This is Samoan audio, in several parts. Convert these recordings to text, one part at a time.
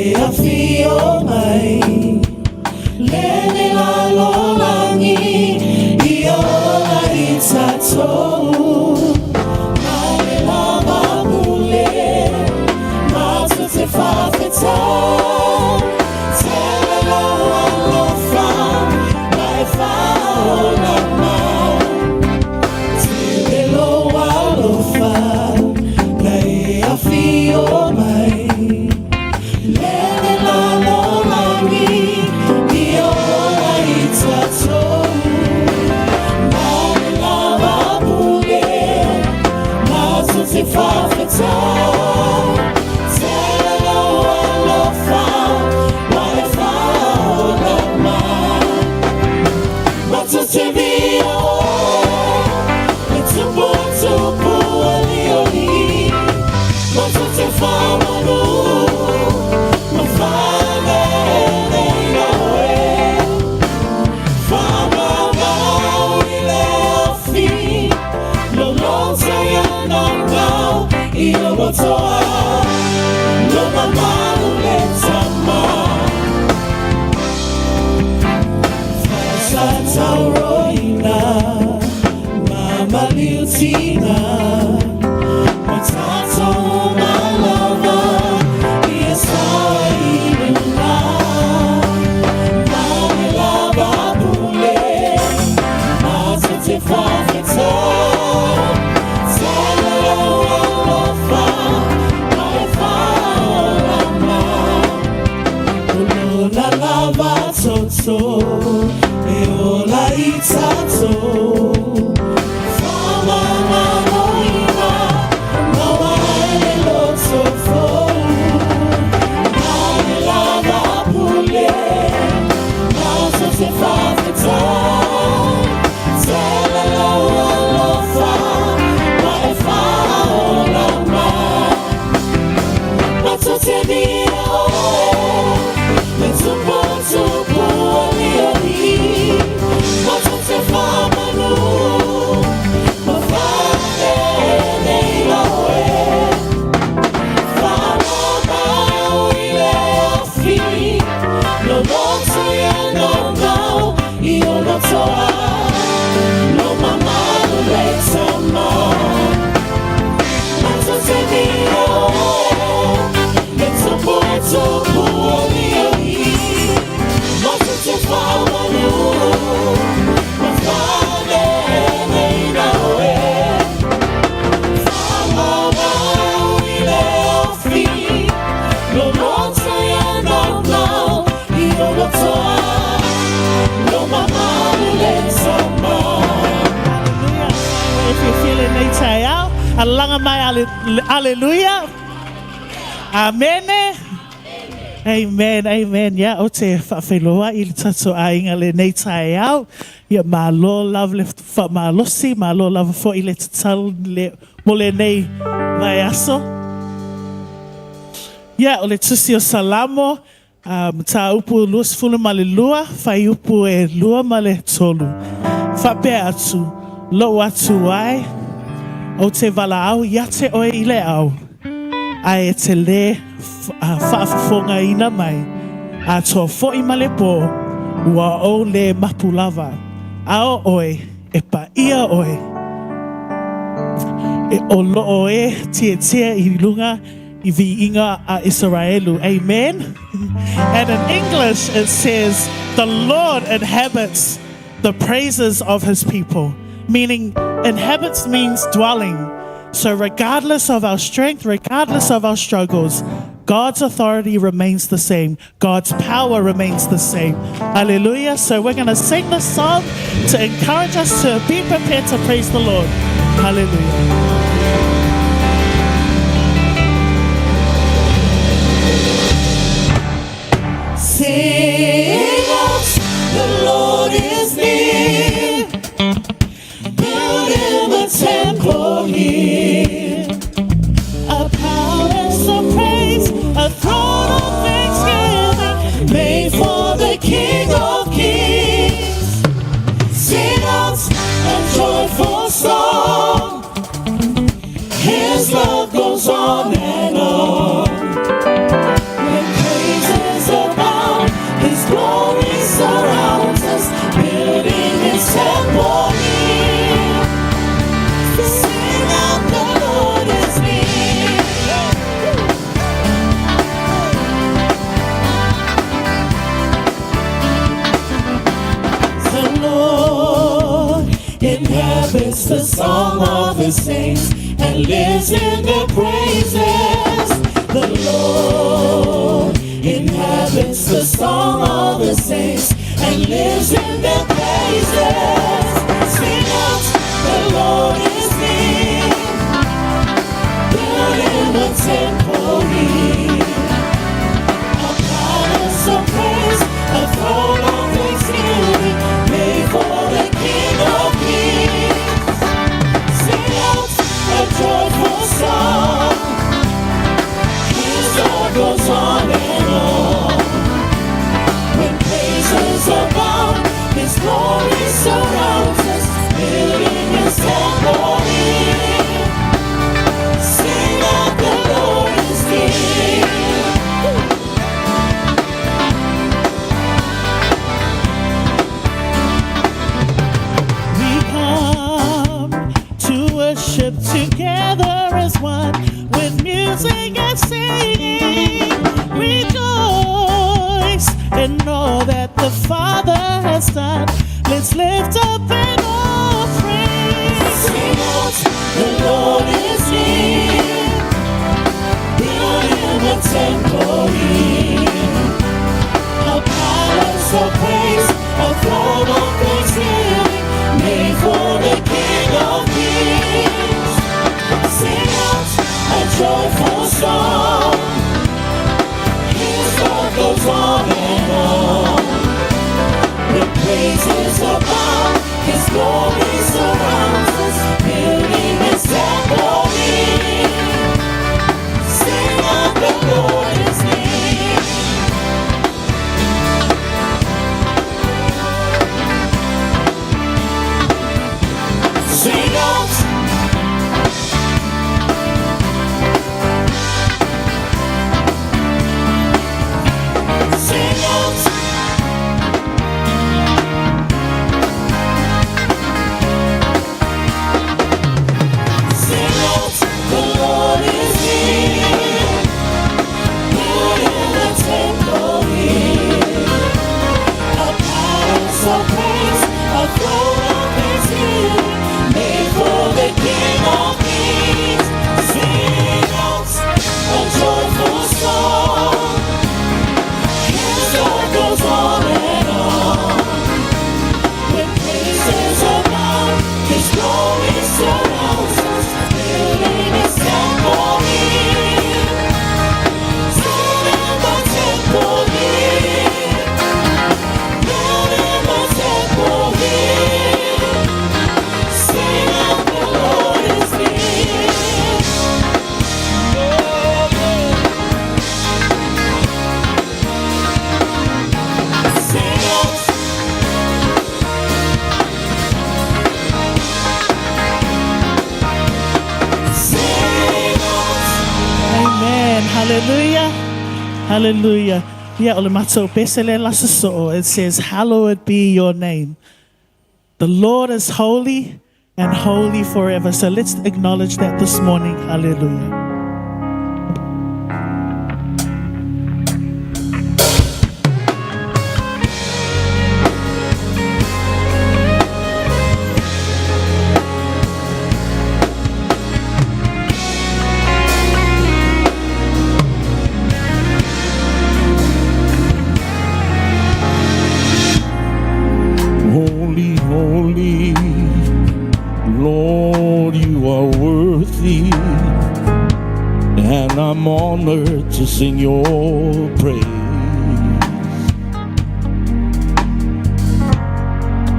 E afio mai Lele lalolagi I ola i tatou Ma le lava pule Matou te faafetai Tele lou alofa Ma e faaola mai Tele lou alofa Na e afio mai Lele lalolagi I ola i tatou Ma le lava pule Matou te faafetai Tele lou alofa Ma e faaola mai Matou te viia oe E tupu o tupu alii o alii Matou te faamanu Ma faaleeleina oe Faamamau i le afi Loloto ia naunau I ou lotoa Lo mamalu le tama Faasatauroina Ma maliutina Ma tatou uma lava Ia saoa i luna Ma le lava pule Matou te faafetai Tele lou alofa Ma e faaola mai O lona lava toto E ola i tatou Faamamaloina Maua ai le loto fou Ma le lava pule Matou te faafetai Tele lou alofa Ma e faaola mai Matou te viia oe Le tupu o tupu alii o alii Matou te faamanu Ma faaleeleina oe Faamamau i le afi Loloto ia naunau I ou lotoa Lo mamalu le tama Matou te viia oe Le tupu o tupu alii o alii Matou te faamanu Ma faaleeleina oe Faamamau i le afi Loloto ia naunau I ou lotoa Lo mamalu le tama Hallelujah. E fiafia lenei taeao. Alalaga mai aleluia. Amene. Amen, amen. Ia, ou te faafeiloai i le tatou aiga lenei taeao. Ia, malo lava le faamalosi, malo lava foi le tatalo le, mo lenei vaiaso. Ia, o le tusi o Salamo, mataupu 22, fuaiupu e 2 ma le 3. Faapea atu, lou atu ai, ou te valaau ia te oe i le ao, ae e te lē faafofogaina mai, atoa foi ma le pō, ua ou lē mapu lava. A o oe, e paia oe, e o loo e tietie i luga i viiga a Isaraelu. Amen. And in English it says, the Lord inhabits the praises of his people. Meaning, inhabits means dwelling. So regardless of our strength, regardless of our struggles, God's authority remains the same. God's power remains the same. Hallelujah. So we're going to sing this song to encourage us to be prepared to praise the Lord. Hallelujah. Sing out, the Lord is near. Build him a temple here. A palace of praise, a throne of thanksgiving, made for the King of Kings. Sing out a joyful song. Inhabits the song of the saints and lives in their praises. The Lord inhabits the song of the saints and lives in their praises. Sing out, the Lord is near. Build him a temple here. A palace of praise, a throne of thanksgiving, made for the King of Kings. Sing out a joyful song. His love goes on and on. When praises abound, His glory surrounds us, building His temple here. Sing out, the Lord is near. We come to worship together as one with music and singing. Rejoice and know that the Father has done. Let's lift up an offering. Sing out, the Lord is near. Build him a temple here. A palace of praise, a throne of thanksgiving, made for the King of Kings. Sing out a joyful song. His love goes on and on. The praises abound, His glory surrounds us, building His temple here. Sing out, the Lord is near. Sing out. Sing out. Sing out, the Lord is near. Building a temple here. A palace of praise, a throne of thanksgiving, made for the King of Kings. Sing out a joyful song. His love goes on and on. When praises abound, His glory surrounds us, building His temple here. Building the temple here. Building the temple here. Sing out, the Lord is near. Oh, yeah. Sing out. Sing out. Amen. Hallelujah. Hallelujah. Yeah, o le matou pese le la so. It says, "Hallowed be your name." The Lord is holy and holy forever. So let's acknowledge that this morning. Hallelujah. Holy, holy, Lord, you are worthy, and I'm honored to sing your praise.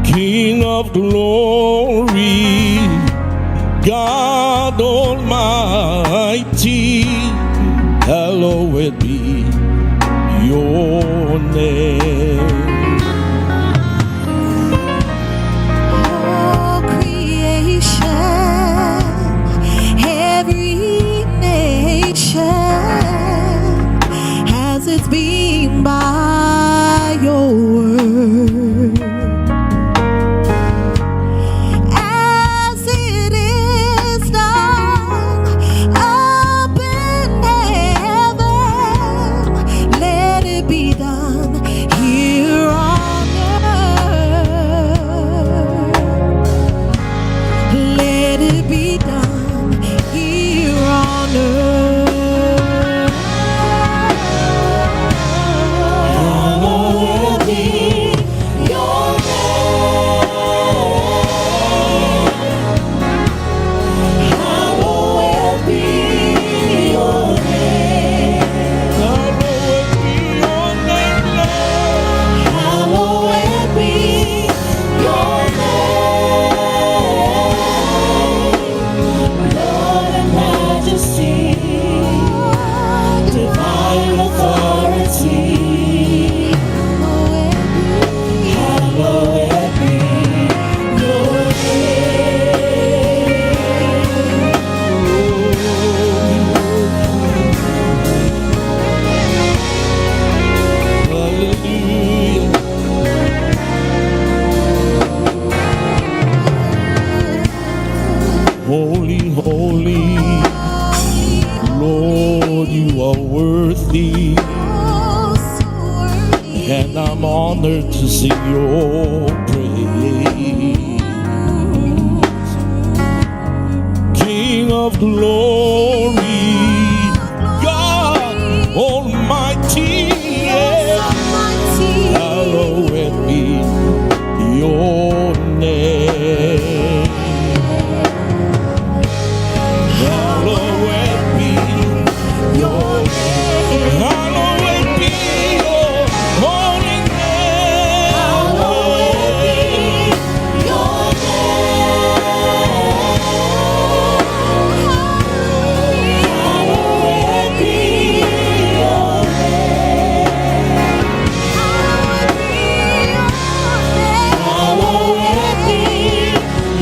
King of glory, God Almighty, hallowed be your name. All creation, every nation has its being by your word. As it is done above. And I'm honored to sing your praise. King of glory, God Almighty, yeah. Hallowed be your name. Hallowed be your name. Hallowed be your holy name. Hallowed be your name. Hallowed be your Hallowed be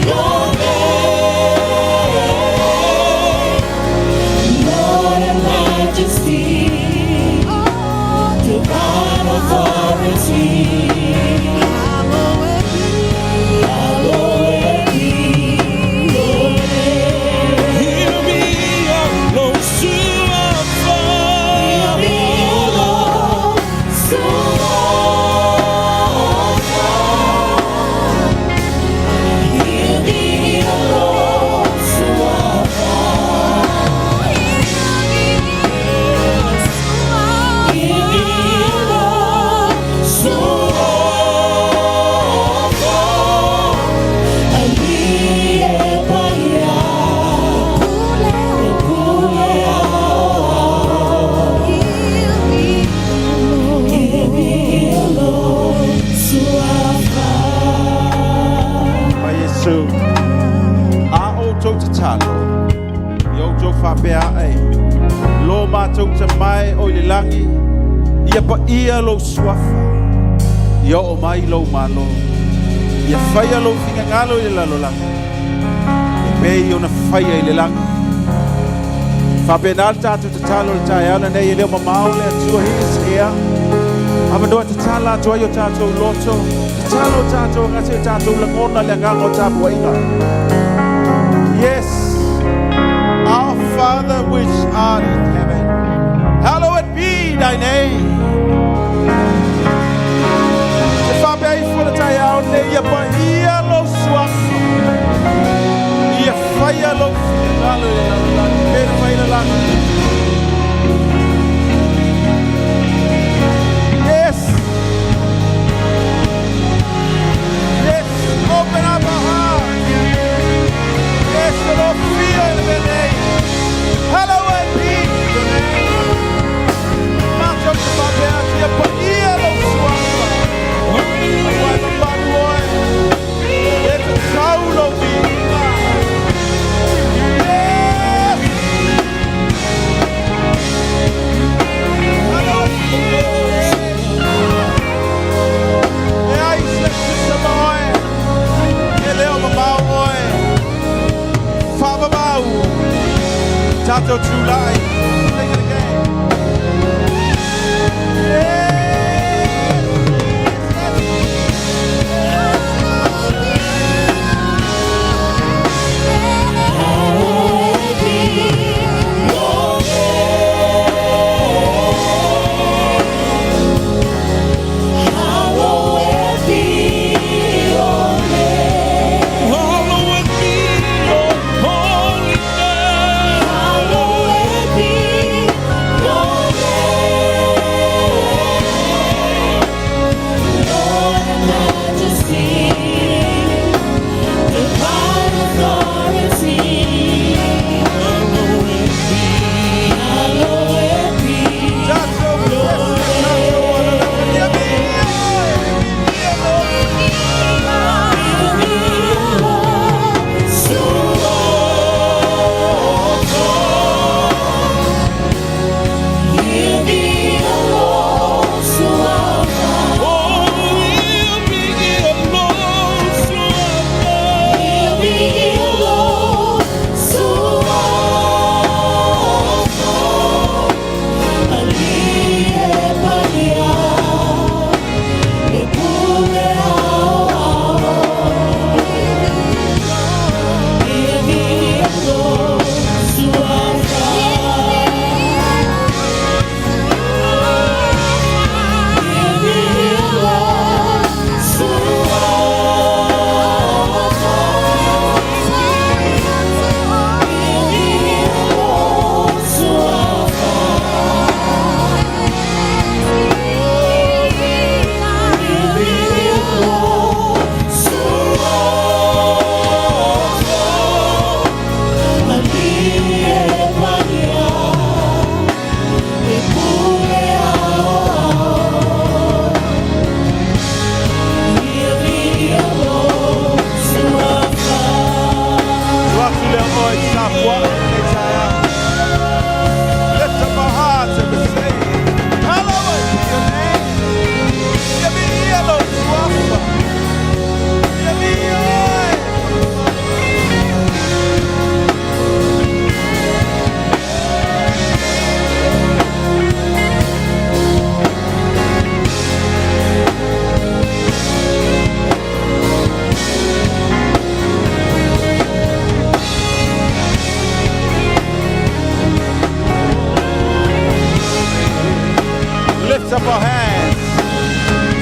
your name. Lord and Majesty, divine authority. Hallowed be your name. Here be close to our Father. Be close to our Father. Here be close to our Here be close to our Father. Ali e paia, e pule ao. Here be close to our Father. Ma Iesu, a outou tatalo, ia outou faapea ai, lo matou Tama e o i le lagi, ia paia lou suafa, ia oo mai lou Malo, ia faia lou finagalo i le lalolagi, e pei ona faia i le lagi. Faapena le tatou tatalo le taeao lenei e le o mamao le Atua he is here. Avanoa tatala atu ai o tatou loto, tatalo o tatou agase o tatou lagona le agaga o tapuaiga. Yes, our Father which art in heaven, hallowed be thy name. Te faapea ifo le taeao nei ia paia lou suafa. Ia faia lou finagalo i le lalolagi. Pe na fai le lagi. Yes. Yes. Open up our hearts. Yes, the Lord fear in the name. Hallowed be your name. Matou te faapea atu ia paia lou suafa. Aua e mamalu oe. E tatau lou viiga. Yes. Hallowed be your name. E ai se tusa ma oe. E le o mamao oe. Faavavau. Tatou tulai. Sing it again. Yes. Yes. Hallowed be your name. Hallowed be your name. Hallowed be your holy name. Hallowed Lift up our hands.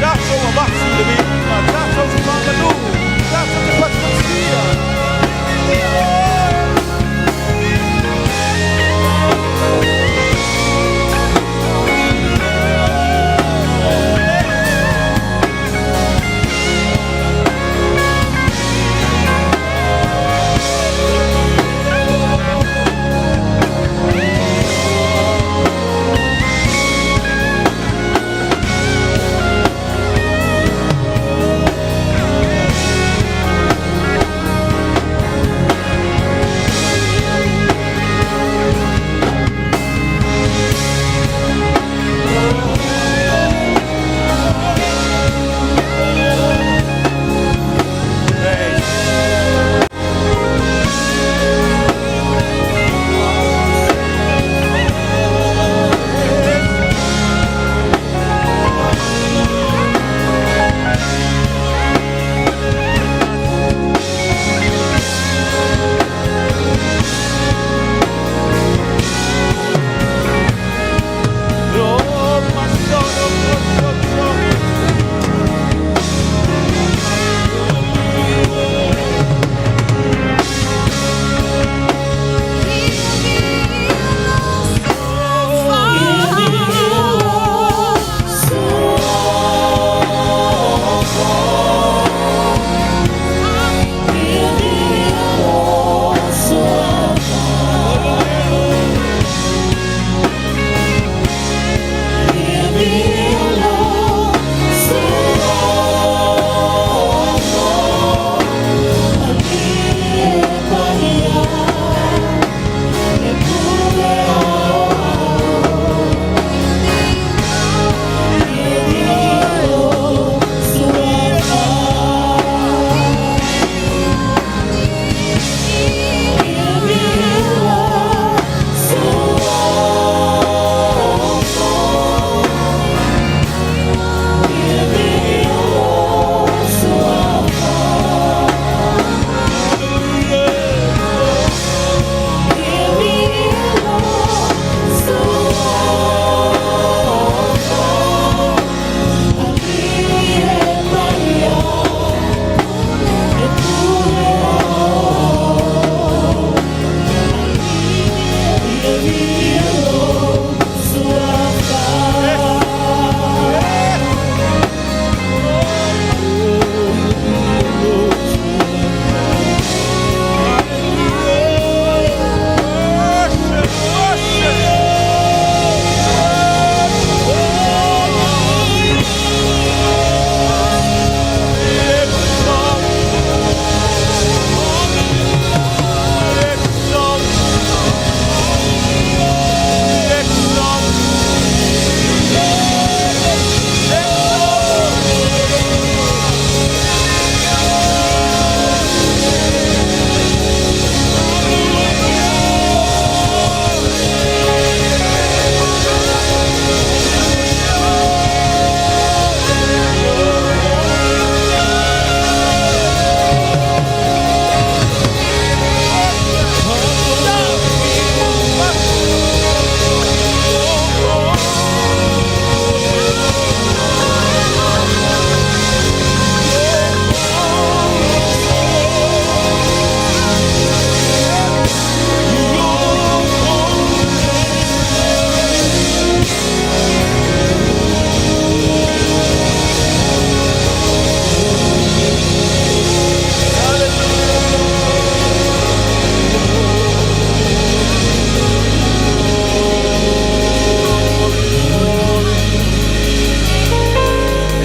Tatou avatu le viiga, tatou te faamanu, tatou te patipatia.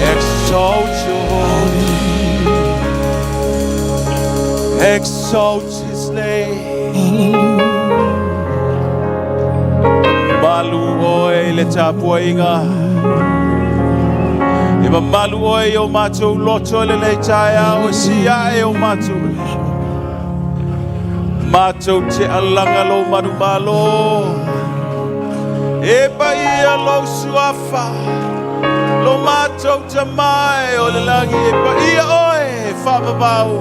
Exalt your holy, exalt his name. Malu oe le tapuaiga. E mamalu oe i o matou loto i lenei taeao e siae o matou. Matou te alaga lou manumalo. E paia lou suafa. Lo matou Tama e o le lagi e paia oe faavavau.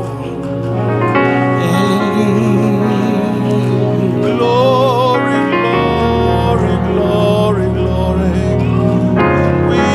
Glory, glory, glory, glory. We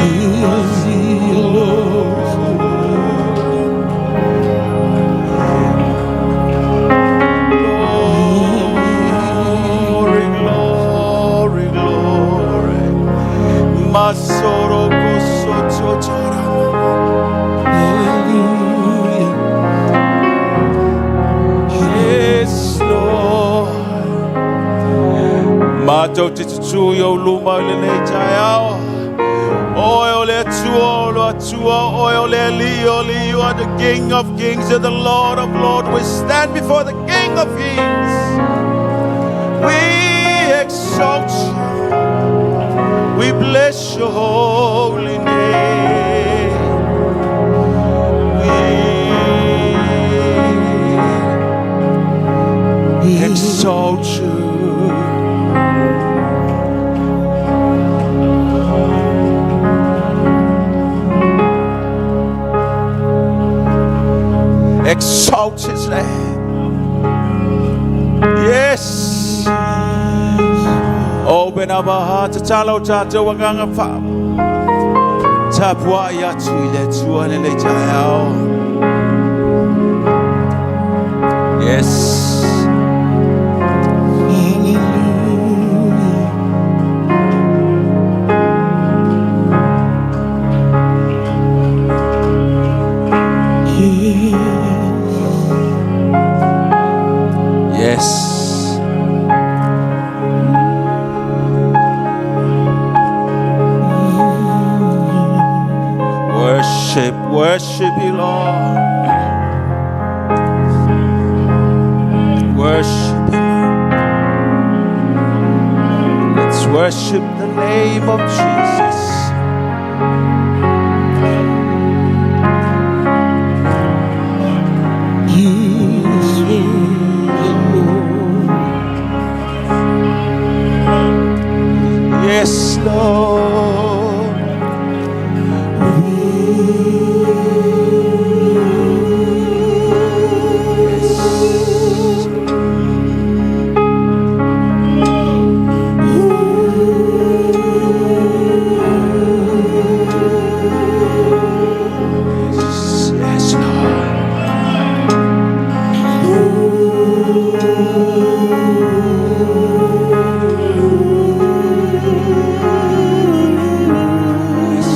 Tātou te tutū i ou luma i lenei taeao. Oe o le Atua o le Atua, Oe o le Alii o Alii, you are the King of Kings and the Lord of Lords. We stand before the King of Kings. We exalt you. We bless your holy name. We exalt you. Exalt his name. Yes. Open up our hearts. Tatala o tātou agaga wha. Tapuai atu i le Atua lenei taeao. Yes. Hallelujah. Yes. Yes. Worship, worship you, Lord. Worship you, Lord. Let's worship the name of Jesus. You deserve the glory. Yes, Lord. Yes. Yes, yes, Lord. Yes.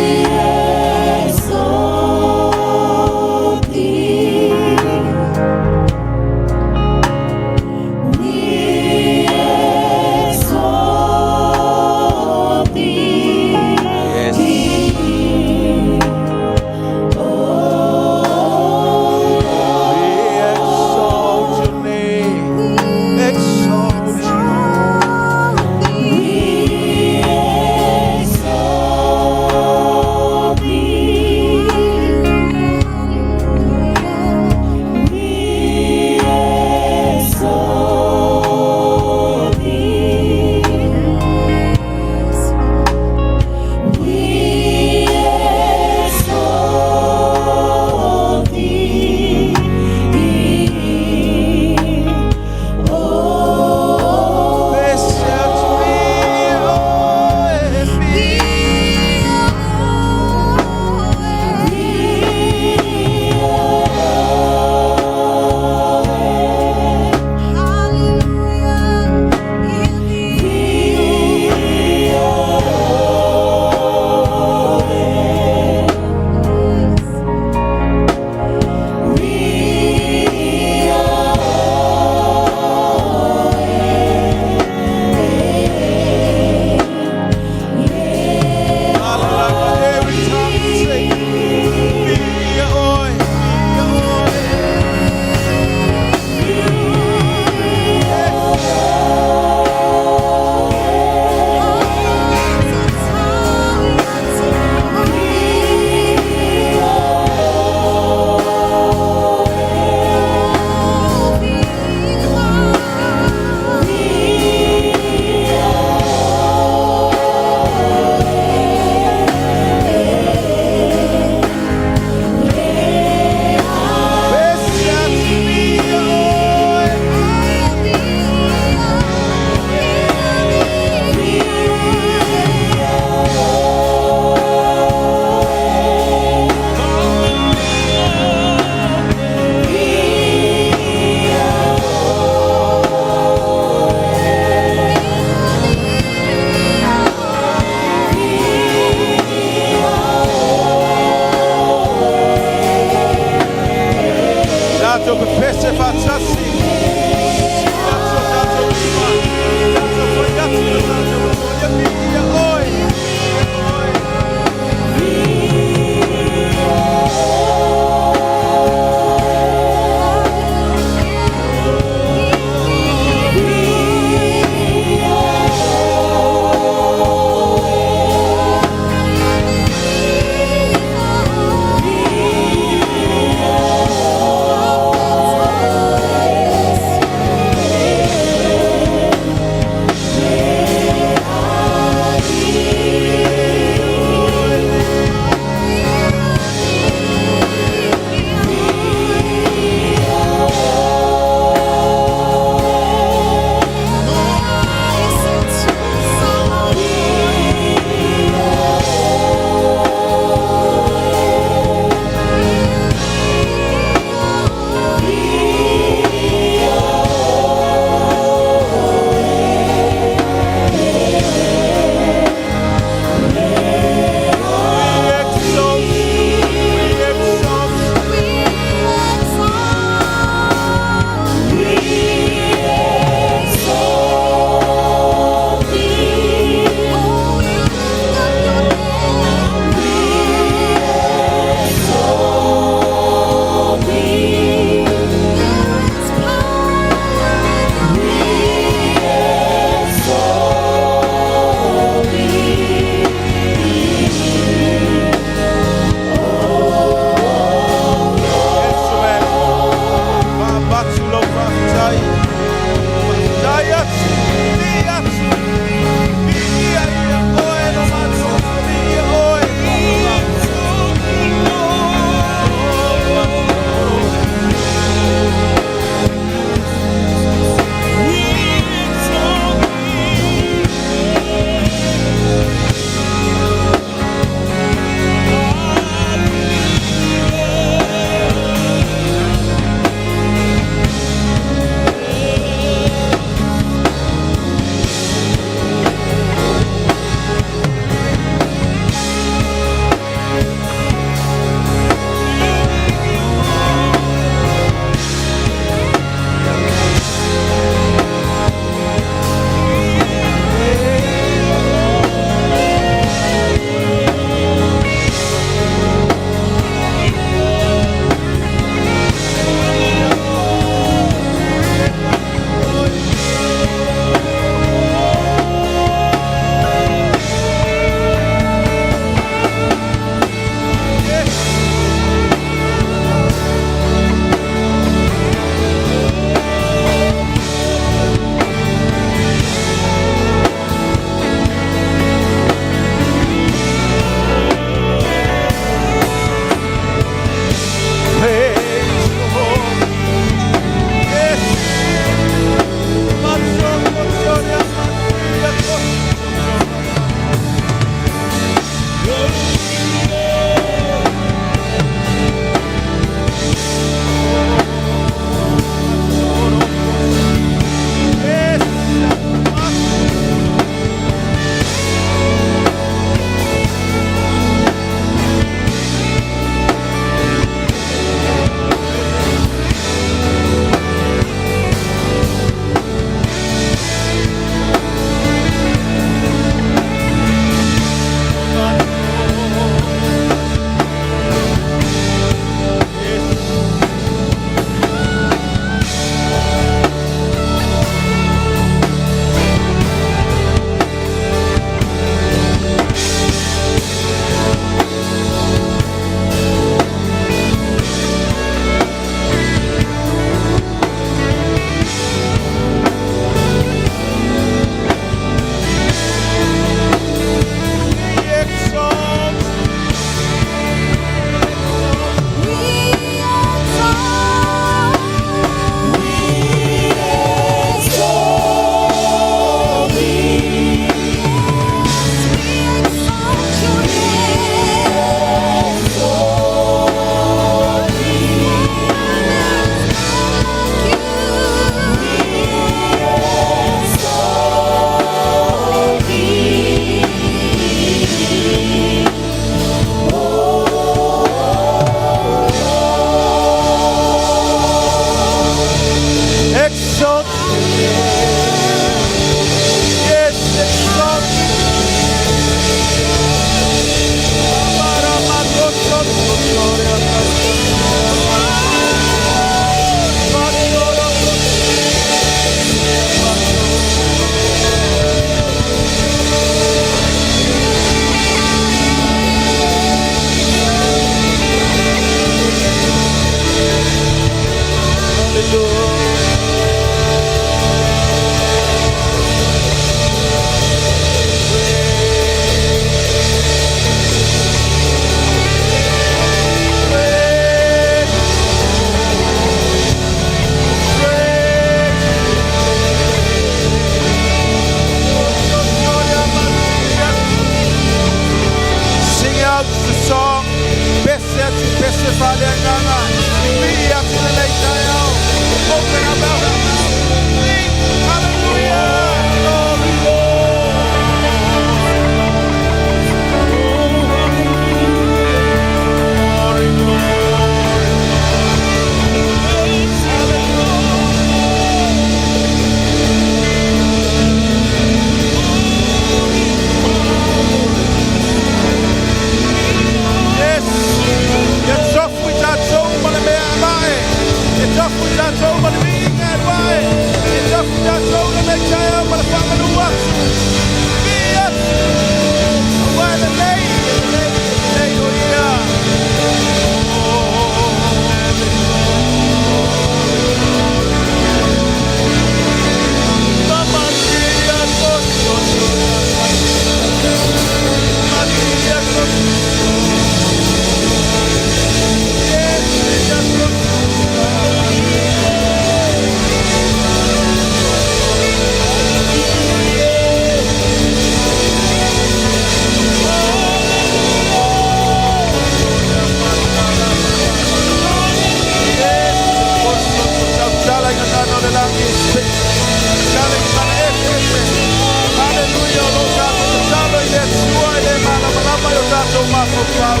mafaufau.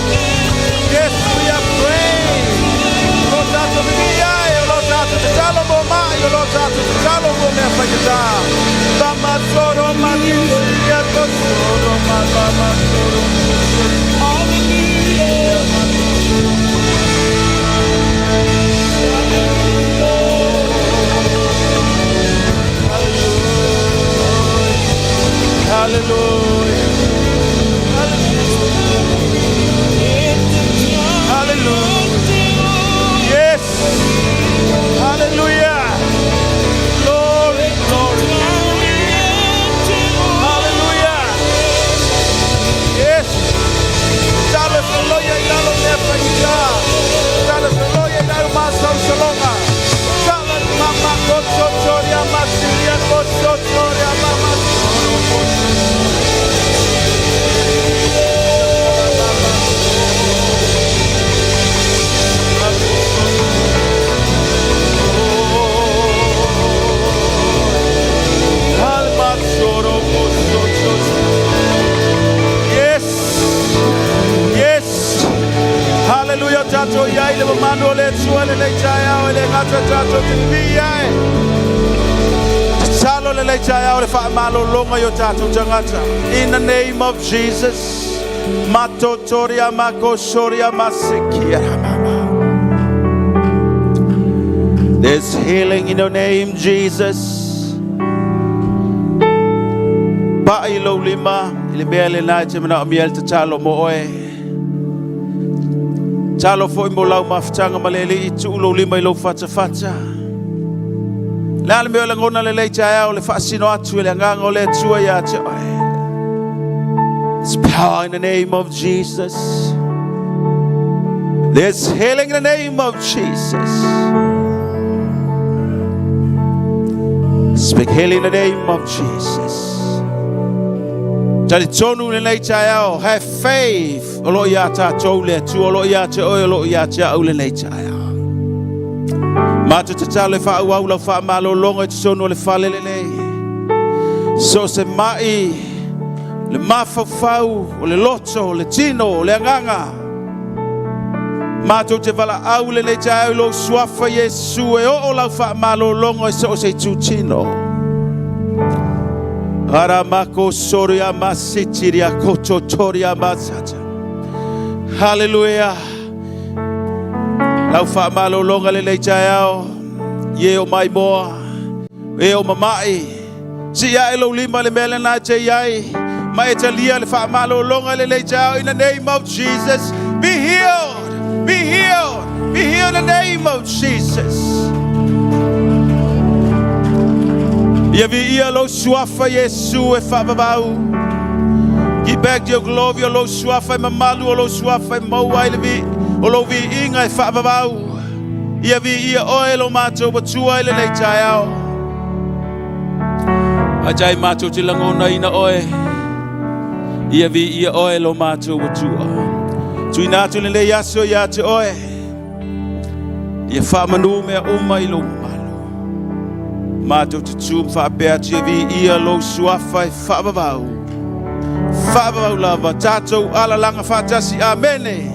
Yes, we are praying. O lo tatou vivii ai, o lo tatou tatalo mo mai, o lo tatou tatalo mo mea faigata. Tamasoro matisia kosoro mabamasoro. Hallelujah. Hallelujah. Yes. Hallelujah. Glory, glory. Hallelujah. Yes. Talo soloia i lalo mea faigata. Talo soloia i lalo masalosaloga. Talo mama kototoria masiria kototoria mama soro. Yes. Yes. Hallelujah. Tatou iai le mamalu o le Atua lenei taeao e le gata tatou te vivii ai. Tatalo lenei taeao le faamalologa i o tatou tagata. In the name of Jesus. Matotoria makosoria masikia mama. There's healing in your name, Jesus. Pa'i lou lima, i le mea lena e te manaomia le tatalo mo oe. Talo foi mo lau mafutaga ma le Alii tuu lou lima i lou fatafata. Le a le mea o lagona lenei taeao le faasino atu e le agaga o le Atua ia te oe. There's power in the name of Jesus. There's healing in the name of Jesus. Speak healing in the name of Jesus. Talitonu lenei taeao, have faith. O lo ia tatou le Atua, o lo ia te oe, o lo ia te au lenei taeao. Matou tatalo e faaauau lau faamalologa i totonu o le fale lenei. So se mai, le mafaufau, o le loto, o le tino, o le agaga. Matou te valaau lenei taeao i lou suafa Iesu e oo lau faamalologa i so o se itutino. Aramako soria masitiria kototoria masata. Hallelujah. Lau faamalologa lenei taeao. I e o maimoa. E o mama'i. Sii ae lou lima le mea lena e te iai. Ma e talia le faamalologa lenei taeao. In the name of Jesus. Be healed. Be healed. Be healed in the name of Jesus. Ia viia lou suafa Iesu e faavavau. Give back your glory o lou suafa e mamalu o lou suafa e maua ai le vi o lou viiga e faavavau. Ia viia oe lo matou Atua i lenei taeao. Atai matou te lagonaina oe. Ia viia oe lo matou Atua. Tuuina atu lenei aso ia te oe. Ia faamanu mea uma i lou mamalu. Matou te tu ma faapea atu ia viia lou suafa e faavavau. Faavavau lava tatou alalaga faatasi. Amene.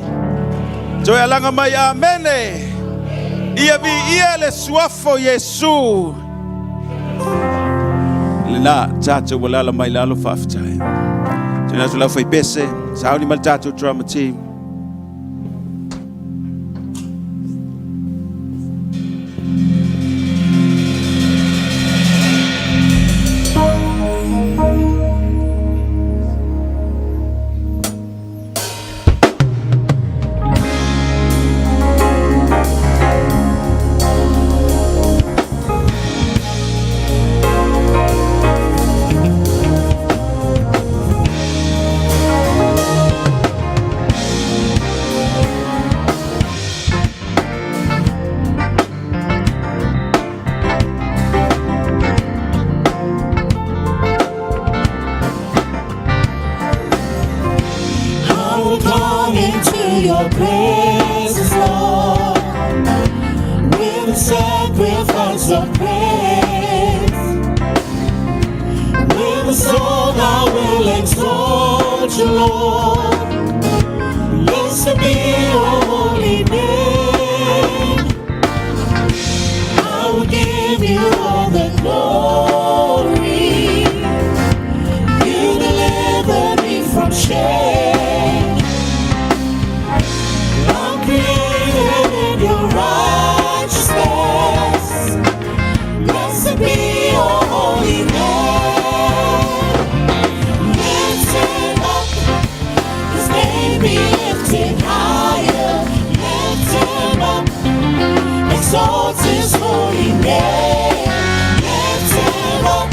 Toe alaga mai. Amene. Ia viia le suafa o Iesu. Lena tatou alala mai lalo faafetai. Tuuina atu lau faipese, sauni ma le tatou drama team. I will come into your presence, Lord, with a sacrifice of praise. With a song I will exalt you, Lord. Blessed be your holy name. I will give you all the glory. You delivered me from shame. I'm created in your righteousness. Blessed be your holy name. Lifted up, His name be lifted higher. Lift him up, exalt his holy name. Lift him up,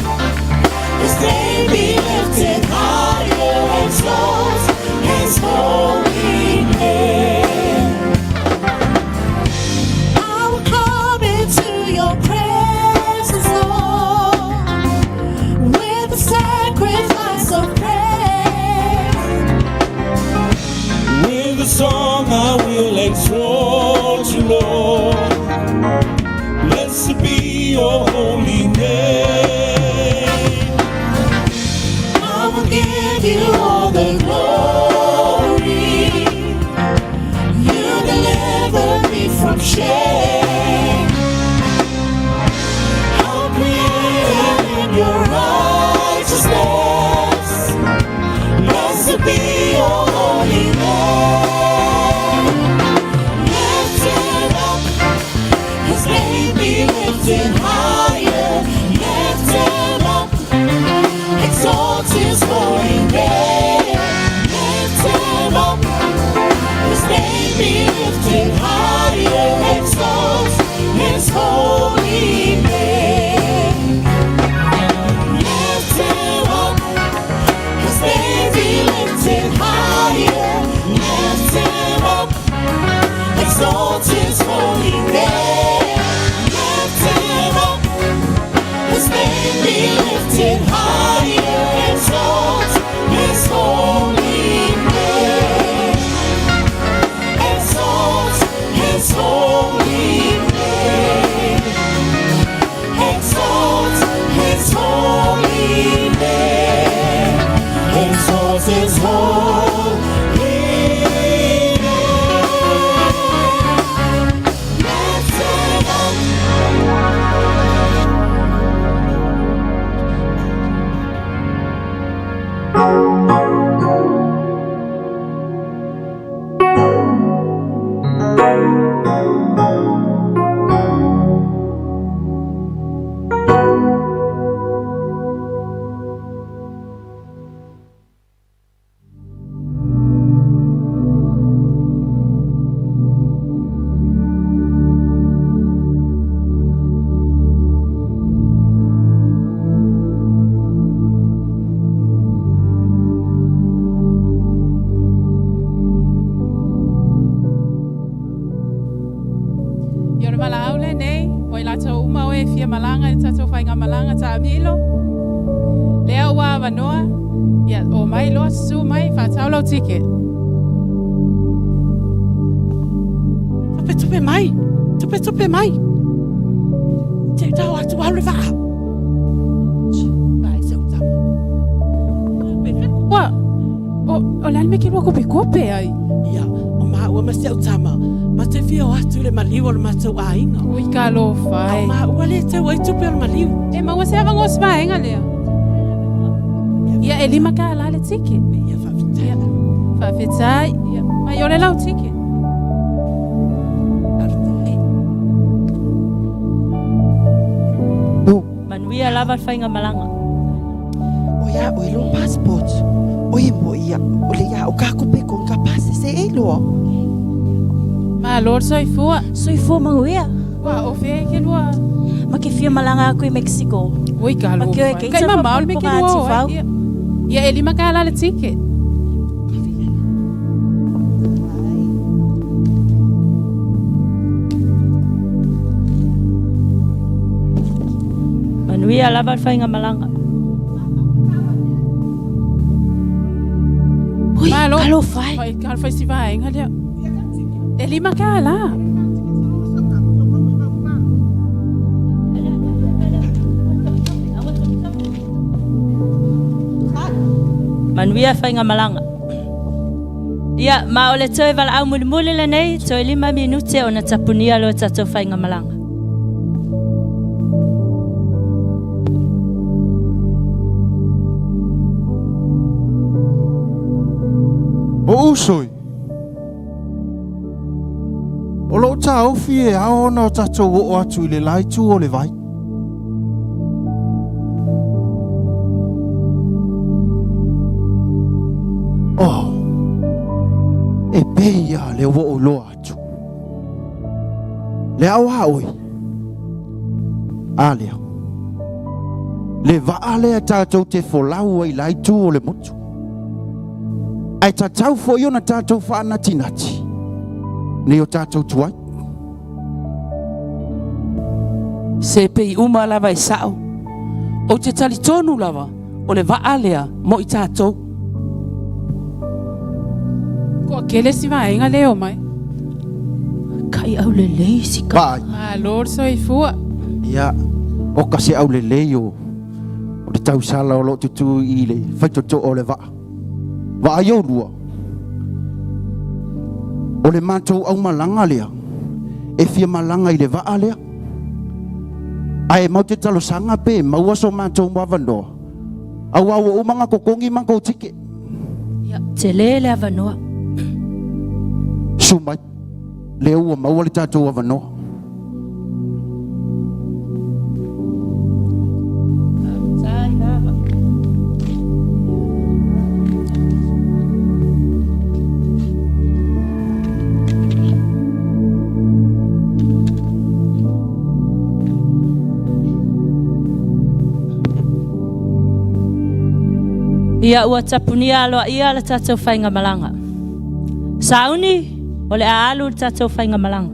His name be lifted higher. Exalt his holy name. I will come into your presence, Lord, with the sacrifice of praise. With a song I will exalt you, Lord. Blessed be your holy name. I will give you all the glory. You delivered me from shame. I'm created in your righteousness. Blessed be your holy name. Lifted up, His name be lifted higher. Lifted up, exalt his holy name. Lifted up, His name be lifted higher. Exalt his holy name. Lifted up, His name be lifted higher. Lifted up, exalt his holy name. Lifted up, His name be lifted higher. Exalt his holy name. Exalt his holy name. Exalt his holy name. Exalt his holy name. Lifted up. Ia o le valaau lenei, mo i latou uma o e fia malaga i le tatou faigamalaga taamilo. Lea ua avanoa, ia o mai loa susu mai faatau lau ticket. Tupe tupe mai. Tupe tupe mai. Te tau atu au le vaa. Vai, se o tama. Ua, o le a le mea e ke lua kopekope ai. Ia, o maua ma si au tama. Ma te fia o atu le maliu o le matou aiga. Ui talofa Au e. maua le tau ai tupe o le maliu. E maua se avagoa o se vaega lea. Ia e $5 le ticket. Ia faafetai. Ia, faafetai. Ia, mai ole lau ticket. Faafetai. Manuia lava le faigamalaga. O ia o lo passport. O ia mo ia o le ia o ka kupe ko ka pase se e loa. Malo le soifua. Soifua manuia. Ua, o fea e ke lua. Ma ke fia malaga aku i Mexico. Ui talofa. Ma ke oe ke Kai itsa mamao le mea ke lua o ai. Ia, ia e $5 le ticket. Manuia lava le faigamalaga. Ui, Malo. talofa e. Fai talofa i si vaega lea. E $5. Manuia faigamalaga. Ia, ma o le toe valaau mulimuli lenei, toe 5 minute ona tapunia loa tatou faigamalaga. O uso e, o lou taofi e ao ona o tatou oo atu i le la itu o le vai. Oh, e pei a le ua ou iloa atu. Le ao a oe. A lea. Le vaa lea tatou te folau ai la itu o le motu. Ae tatau foi ona tatou faanatinati nei o tatou tuai. Se pei uma lava e sa'o. Ou te talitonu lava o le vaa lea mo i tatou. Kua kele si vaega le o mai. Kai au lelei si ka. Vaai. Malo le soifua. Ia, oka se aulelei o o le tausala o lo o tutū i le faitotoa o le vaa. Vaai oulua, o le matou aumalaga lea, e fia malaga i le vaa lea. Ae matou te talosaga pe maua so matou avanoa, aua ua uma ona totogi matou tike. Ia, tele le avanoa. Susu mai, lea ua maua le tatou avanoa. Ia ua tapunia aloaia le tatou faigamalaga. Sauni, o le a alu le tatou faigamalaga.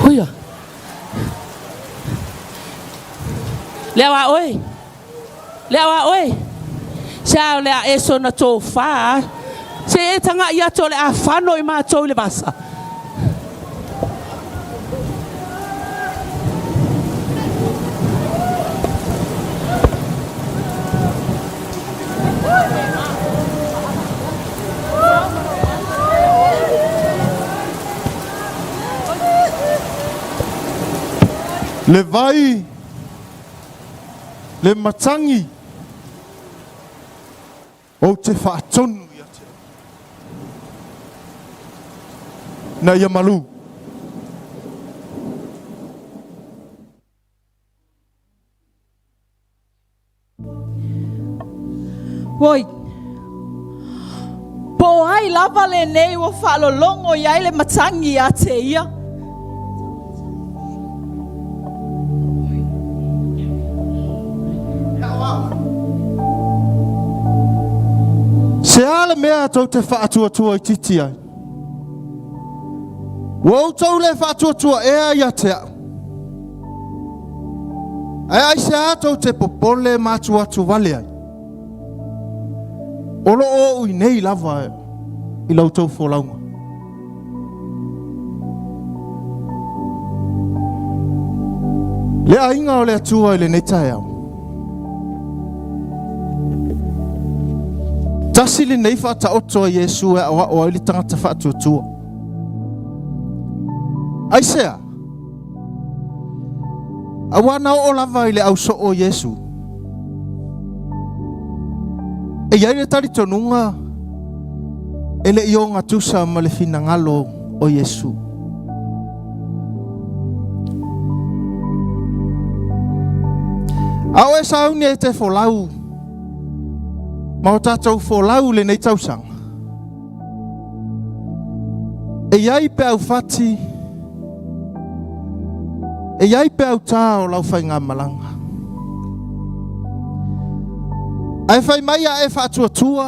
Huia. Le au a oe. Le au a oe. Se a o le a e sona tofā. Se e taga'i atu o le a fano i matou i le vasa. Le vai, le matangi, Ou te faatonu ia te au. Ina ia malū. Oi, po o ai lava lenei ua faalologo i ai le matagi ia te ia? Se a le mea tou te faatuatua itiiti ai? Ua outou le faatuatua ea ia te au? Ae aisea tou te popole ma atuatu wale ai? O loo o'u i nei lava i la outou folauga. Le aiga o le Atua i lenei taeao. Tasi lenei faataoto a Iesu e aoao ai le tagata faatuatua. Aisea? Auā na oo lava i le ausoo o Iesu. E i ai le talitonuga e le i ogatusa ma le finagalo o Iesu. A o e sauni e te folau ma o tatou folau i lenei tausaga, E i ai peau fati, e i ai peau tā o lau faigamalaga. Ae fai mai a e faatuatua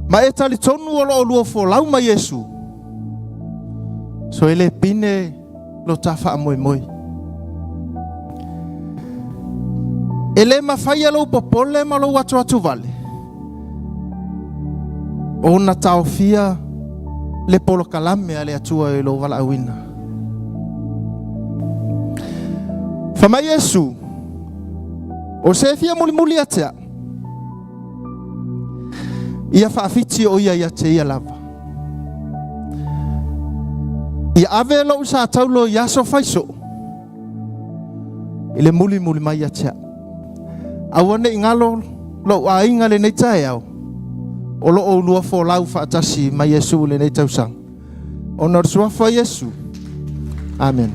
ma e talitonu o lo o lua folau ma Iesu, so e le pine lo ta faamoemoe. E le mafai lou popole ma lou atuatu vale ona taofia le polokalame a le Atua i lou valaauina. Fai mai Iesu, o se e fia mulimuli ia te a'u, ia faafiti o ia ia te ia lava. Ia ave lou sa taulo i aso faisoo i le mulimuli mai ia te a'u. Aua ne i galo lou aiga lenei taeao, o lo o ulua folau faatasi ma Iesu lenei tausaga. Ona o le suafa o Iesu. Amen.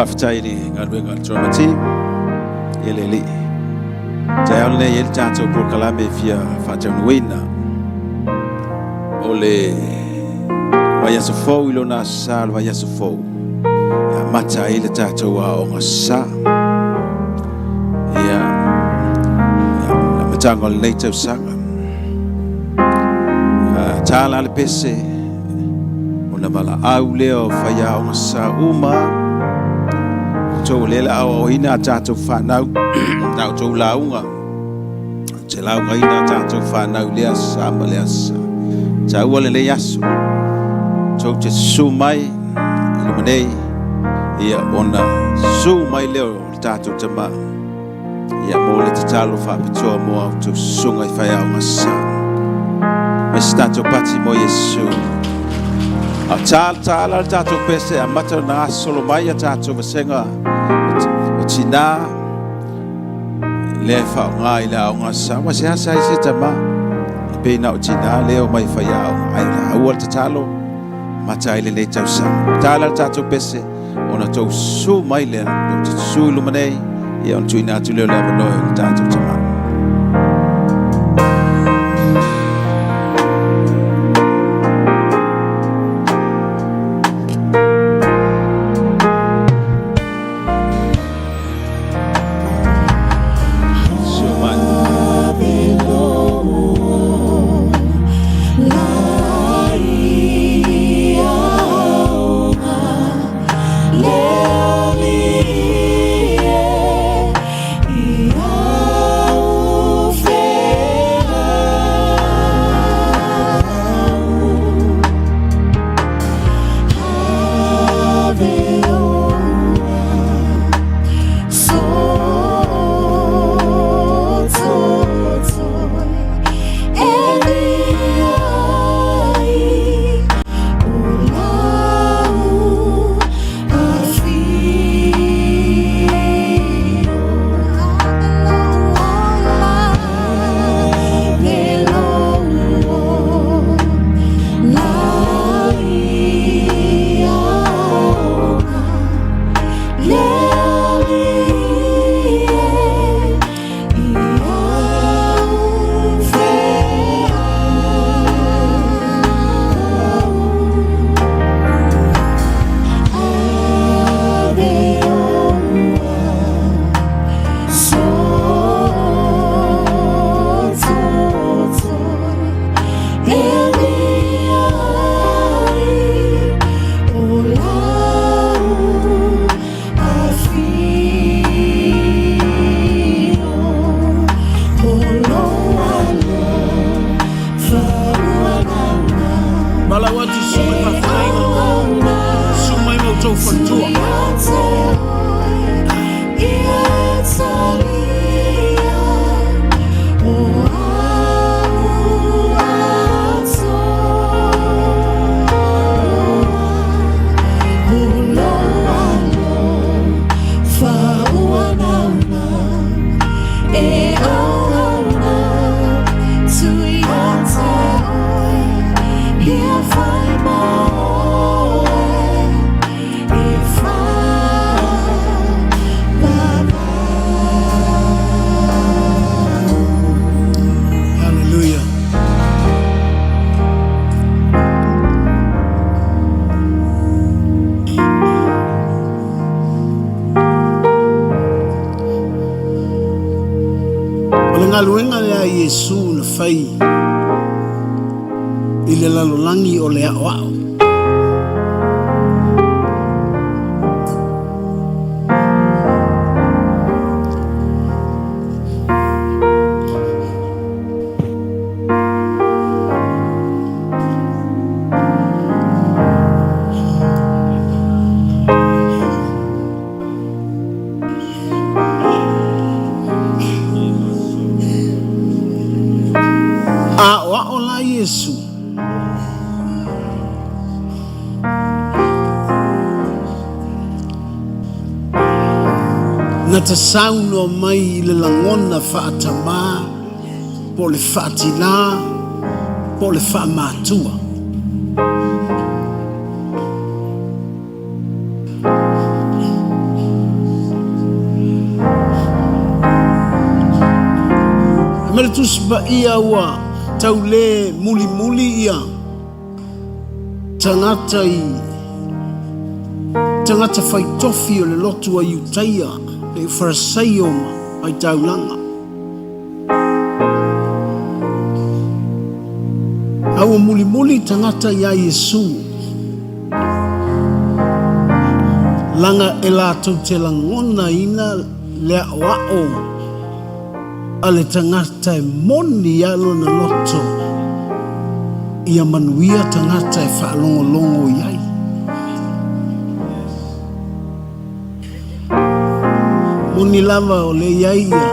Faafetai i le galuega a le drama team. Ia le Alii. Taeao lenei e i ai le tatou polokalame e fia faataunuuina. O le vaiaso fou i lona aso sa o le vaiaso fou. E amata ai le tatou aoga sa. Ia, le amataga o lenei tausaga. Ta la le pese, ona valaau lea o faiaoga sa uma. Outou o lea le aoaoina a tatou fanau, na outou lauga. Te laugaina a tatou fanau i lea aso sa ma lea aso sa. Taua lenei aso, tou te susu mai i luma nei, ia ona susu mai lea o le tatou tama, ia mo le tatalo faapitoa mo a outou susuga i faiaoga sa. Mai se tatou pati mo Iesu. A ta ta la le tatou pese amata ona gasolo mai a tatou vasega o tinā lea e faaaoga i le aoga sa. Ua seasea ai se tama e pei na o tinā lea o mai faiaoga ai la aua le tatalo mata ai lenei tausaga. Ta la le tatou pese ona tou susu mai lea, tou te susu i luma nei, ia ona tuuina atu lea o le avanoa i le tatou tama. Susu mai. Malau atu susu mai faafetaiga, susu mai ma outou faletua. Hallelujah. O le galuega lea a Iesu na fai i le lalolagi o le aoao. Aoao la Iesu. Na ta saunoa mai i le lagona faatamā po o le faatinā po o le faamatua. Tusi Paia ua tau le mulimuli ia tagata i tagata fai tofi o le lotu a Iutaia, pei o Farasaio ma Faitaulaga. A ua mulimuli tagata iā Iesu, laga e latou te lagonaina le aʻoaʻo a le tagata e moni a lona loto ia manuia tagata e faalogologo i ai. Moni lava o lea i ai ia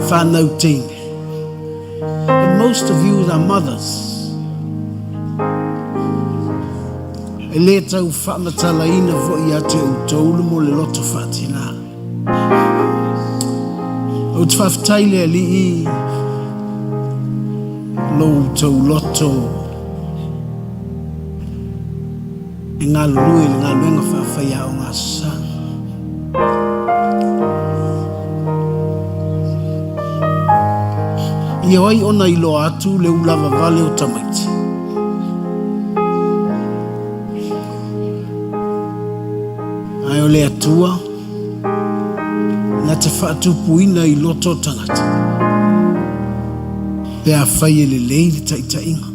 whanau teine. But most of you are mothers. E le tau faamatalaina foi ia te outou le mo le loto faatinā. Ou te faafetai le Alii lo outou loto e galulue i le galuega faafaiaoga aso Sa. Ia o ai ona iloa atu le ulava vale o tamaiti. Ae o le Atua na te faatupuina i loto o tagata pe afai e lelei le taitaiga.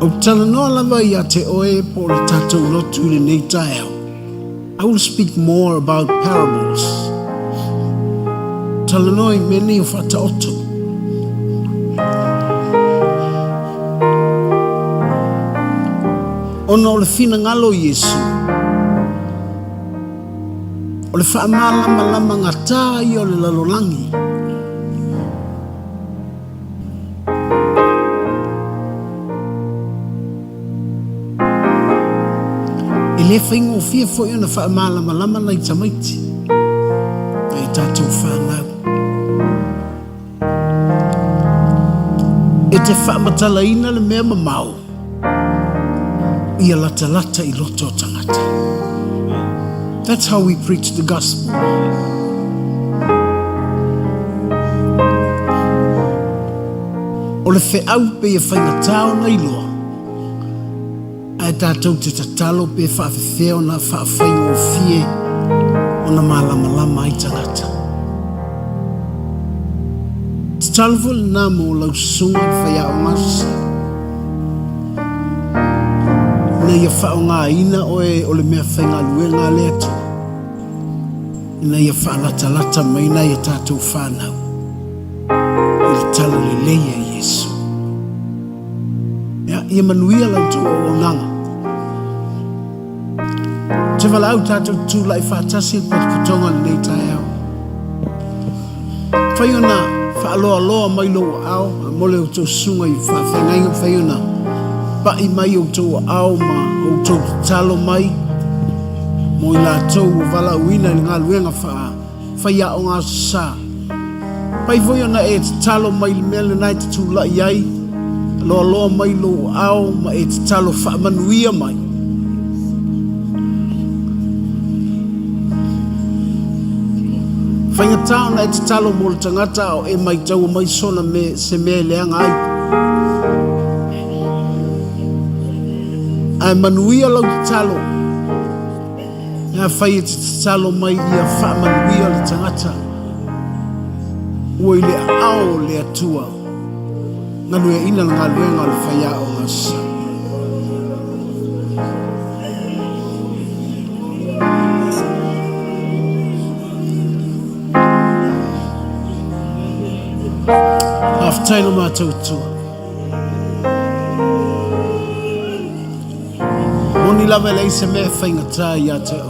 Ou te talanoa lava ia te oe po o le tatou lotu i lenei taeao. I will speak more about parables. Talanoa i mea nei o faataoto. Ona o le finagalo o Iesu, o le faamalamalama gatā ia o le lalolagi. E le faigofie foi ona faamalamalama nai tamaiti nai tatou fanau. E te faamatalaina le mea mamao ia latalata i loto o tagata. That's how we preach the gospel. O le feau pei e faigata ona iloa, ae tatou te tatalo pe faafefea ona faafaigofie ona malamalama ai tagata. Tatalo foi lena mo lau susuga i le faiaoga aso Sa. Ina ia faaaogaina oe o le mea faigaluega a le Atua, ina ia faalatalata mai nai a tatou fanau i le talalelei a Iesu. Ia, ia manuia la outou auaunaga. Ou te valaau tatou te tulai faatasi i le potopotoga i lenei taeao. Mafai ona faaloaloa mai lou aao mo le outou susuga i faafeagaiga, mafai ona pai mai outou aao ma outou tatalo mai mo i latou ua valaauina i le galuega faa faiaoga Aso Sa. Pai foi ona e tatalo mai i le mea lena e te tulai ai, loaloa mai lou aao ma e tatalo faamanuia mai. Faigata ona e tatalo mo le tagata a o e maitaua mai sona me, se mea e leaga ai. Ae manuia lau tatalo. E afai e te tatalo mai ia faamanuia le tagata ua i le aao o le Atua, galueaina le galuega o le faiaoga sa. Faafetai lo matou Atua. Moni lava e leai se mea e faigata ia te oe.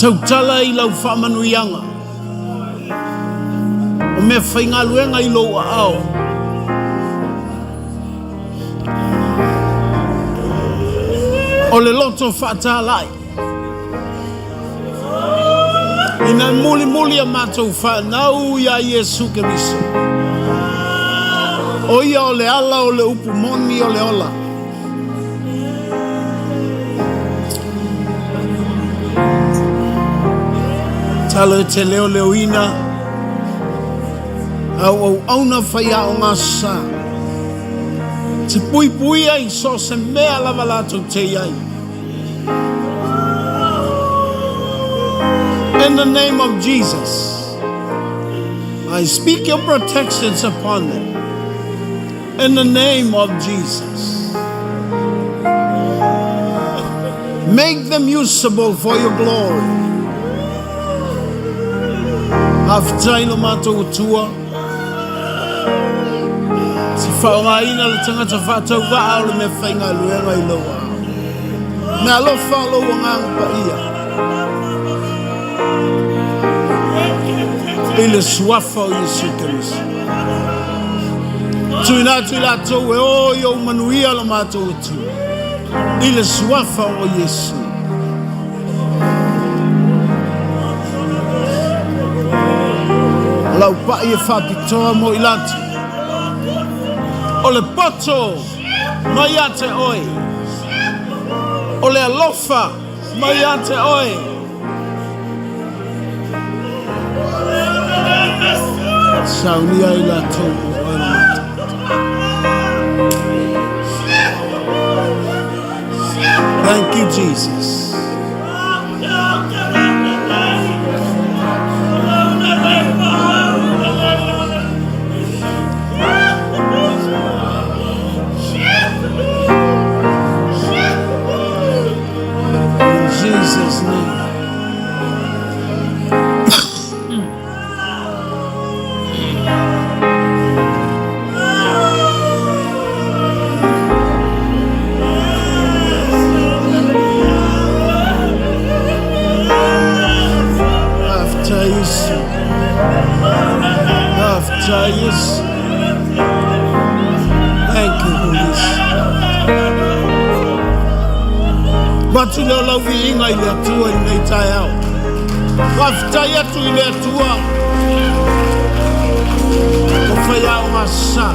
Tautala i lau faamanuiaga. O mea faigaluega i lou aao. O le loto faatalai. Ina mulimuli a matou fanau iā Iesu Keriso. O ia o le ala o le upu moni o le ola. Talo e te leoleoina au auauna faiaoga sa. Te puipuia i so o se mea lava latou te i ai. In the name of Jesus, I speak your protections upon them. In the name of Jesus. Make them usable for your glory. Faafetai lo matou Atua. Se faaaogaina le tagata faatauvaa o le mea faigaluega i lou aao. Me alofa o lou agaga paia. I le suafa o Iesu Keriso. Tuuina atu i latou e o i ou manuia lo matou Atua. I le suafa o Iesu. O lau pai e faapitoa mo i latou. O le poto mai ia te oe. O le alofa mai ia te oe. Saunia i latou o oe le mata. Thank you, Jesus. In Jesus' name. Faafetai Iesu. Faafetai Iesu. Thank you, Holy Spirit. Avatu lea o lau viiga i le Atua i lenei taeao. Faafetai atu i le Atua. O faiaoga sa.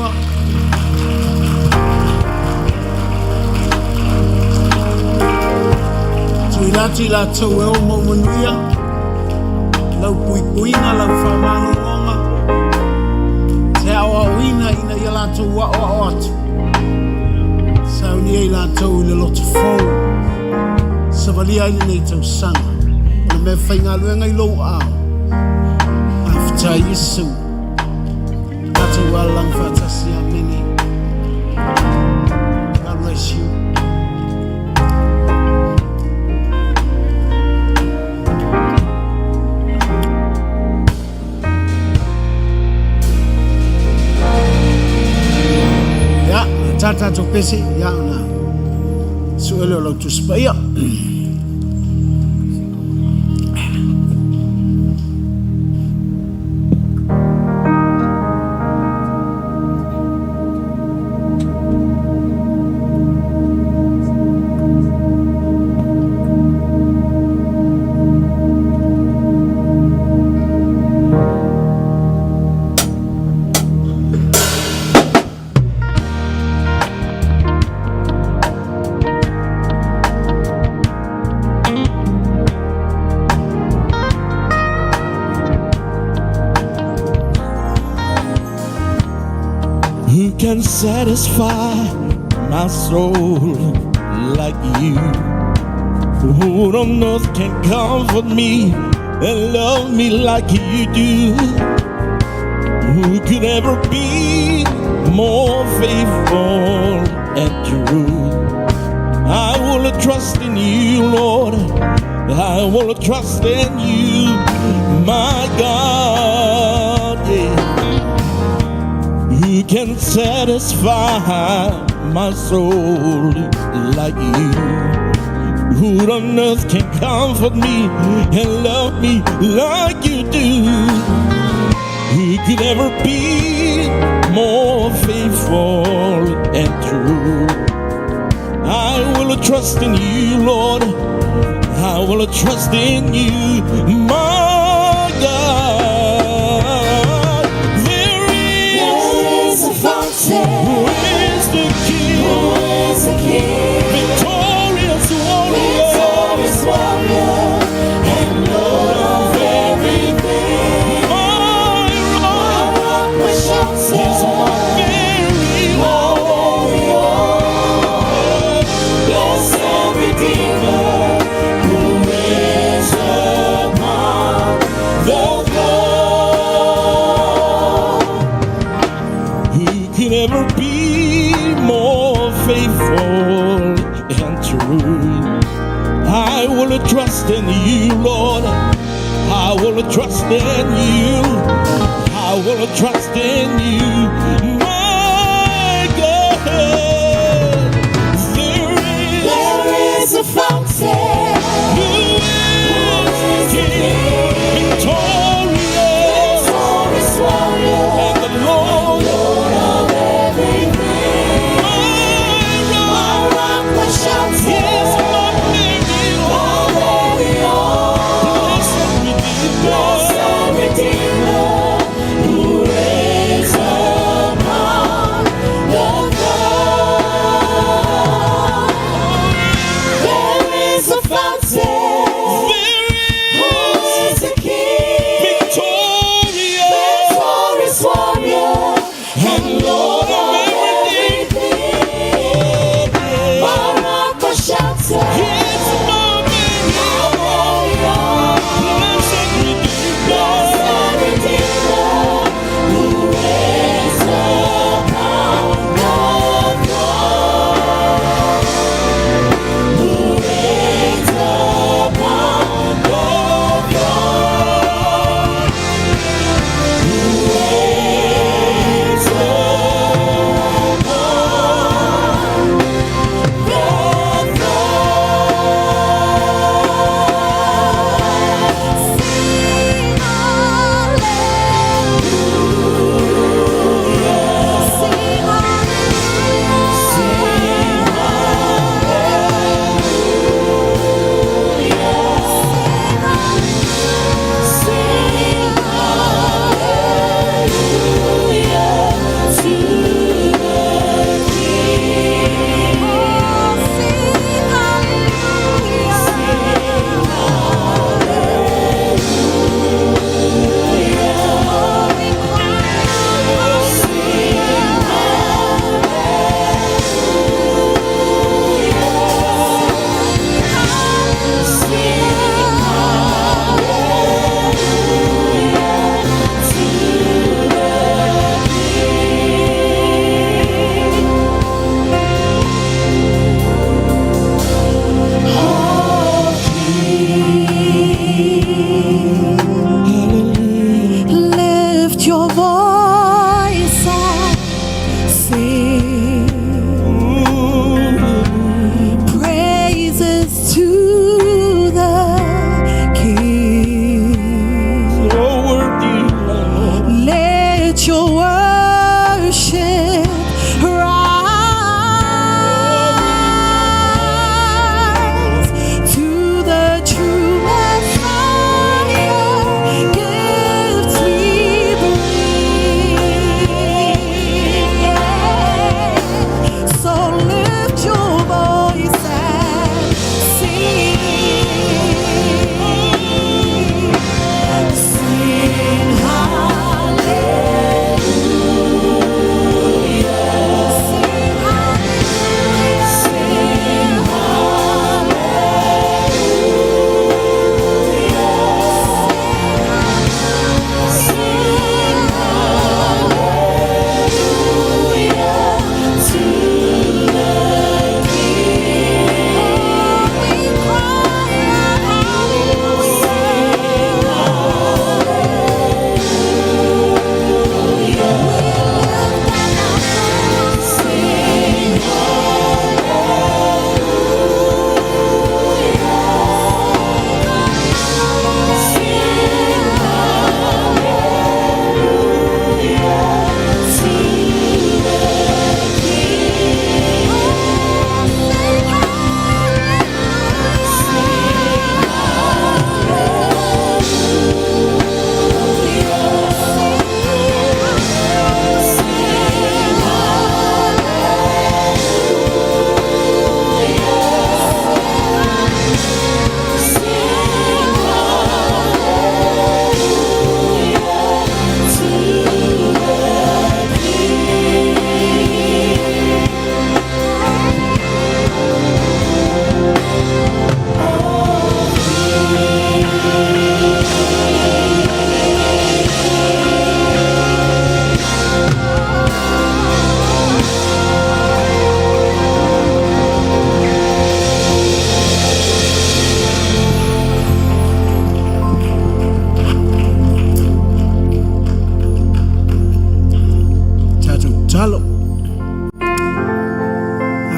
Atua. Tuuina atu i latou e o mau manuia, lau puipuiga, lau faamalologa, te aoaoina ina ia latou aoao atu. Saunia i latou i le loto fou, savalia ai lenei tausaga, o le mea faigaluega i lou aao. Faafetai Iesu. Tatou alalaga faatasi. Amene. God bless you. Ia, na tatou pese, ia, na sue lea o lau Tusi Paia. Who can satisfy my soul like you? Who on earth can comfort me and love me like you do? Who could ever be more faithful and true? I will trust in you, Lord. I will trust in you, my God. Yeah. Who can satisfy my soul like you? Who on earth can comfort me and love me like you do? Who could ever be more faithful and true? I will trust in you, Lord. I will trust in you, my God. There is, There is a fountain. Who is the King? Who is the King? Victorious warrior. Victorious warrior. And Lord of everything. My My rock, my shelter. He's my very My own. very own. Blessed Redeemer, who reigns upon the throne. Who can ever be more faithful and true? I will trust in you, Lord. I will trust in you. I will trust in you, my God. There is, There is a fountain. who is the King, victorious, Victorious warrior. and the Lord, Lord of everything. my My rock, rock, my shelter. is my very My own. very own. Blessed Redeemer, Blessed Redeemer, who reigns upon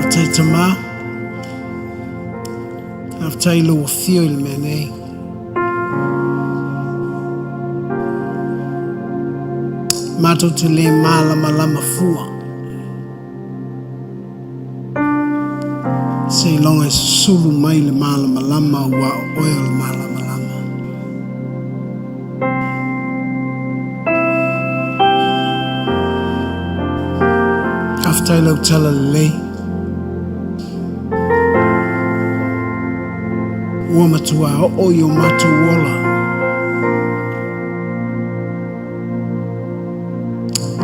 Faafetai Tamā. Faafetai i lou afio i le mea nei. Matou te le malamalama fua. Seiloga e susulu mai le malamalama ua o oe o le malamalama. Faafetai lau tala lelei. Ua matua oo i o matou ola.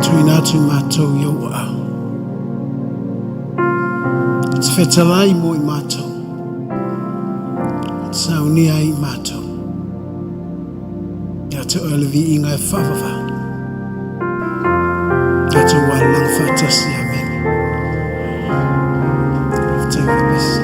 Tuuina atu i matou i ou aao. E te fetalai mo i matou. E te saunia ai i matou. Ia te oe le viiga e faavavau. Tatou alalaga faatasi. Amene. Faafetai Uelesi.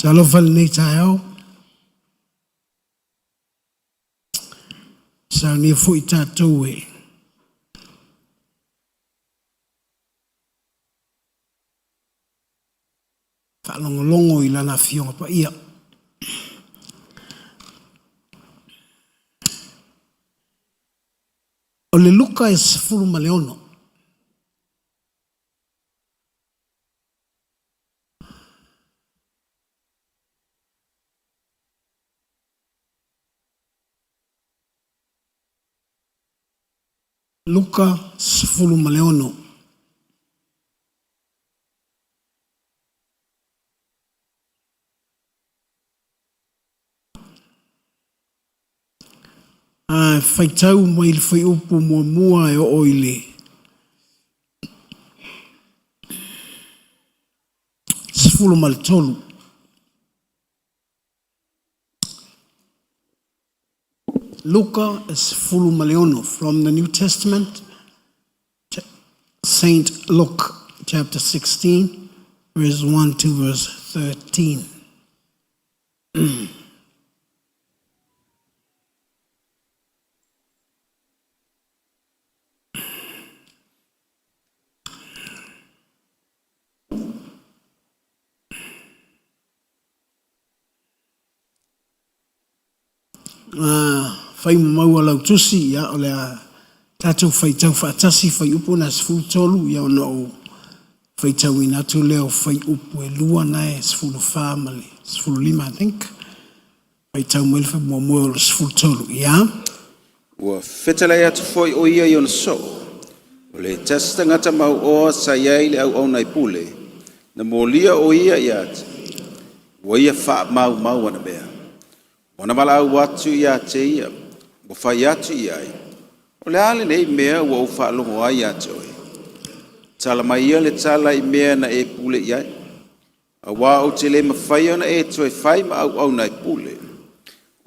Talofa lenei taeao. Saunia foi tatou e faalogologo i lana Afioga Paia. O le Luka e 16. Luka 16. A faitau mai le fuaiupu muamua e oo i le 13. Luka e 16 from the New Testament, Saint Luke chapter 16, verse 1 to verse 13. Afai ua maua lau tusi, ia, o le a tatou faitau faatasi fuaiupu na 13, ia ona ou faitauina atu lea o fuaiupu e lua na e 14 ma le 15, I think. Faitau mai le muamua o le 13, ia. Ua fetalai atu foi o ia i ona soo, o le tasi tagata mauoa sa i ai le auauna i pule, na molia o ia ia te, ua ia faamaumau ana mea. Ua na valaau atu ia te ia, ua fai atu i ai, o le a lenei mea ua ou faalogo ai ia te oe. Tala mai ia le tala i mea na e pule i ai. Auā ou te le mafai ona e toe fai ma auauna e pule.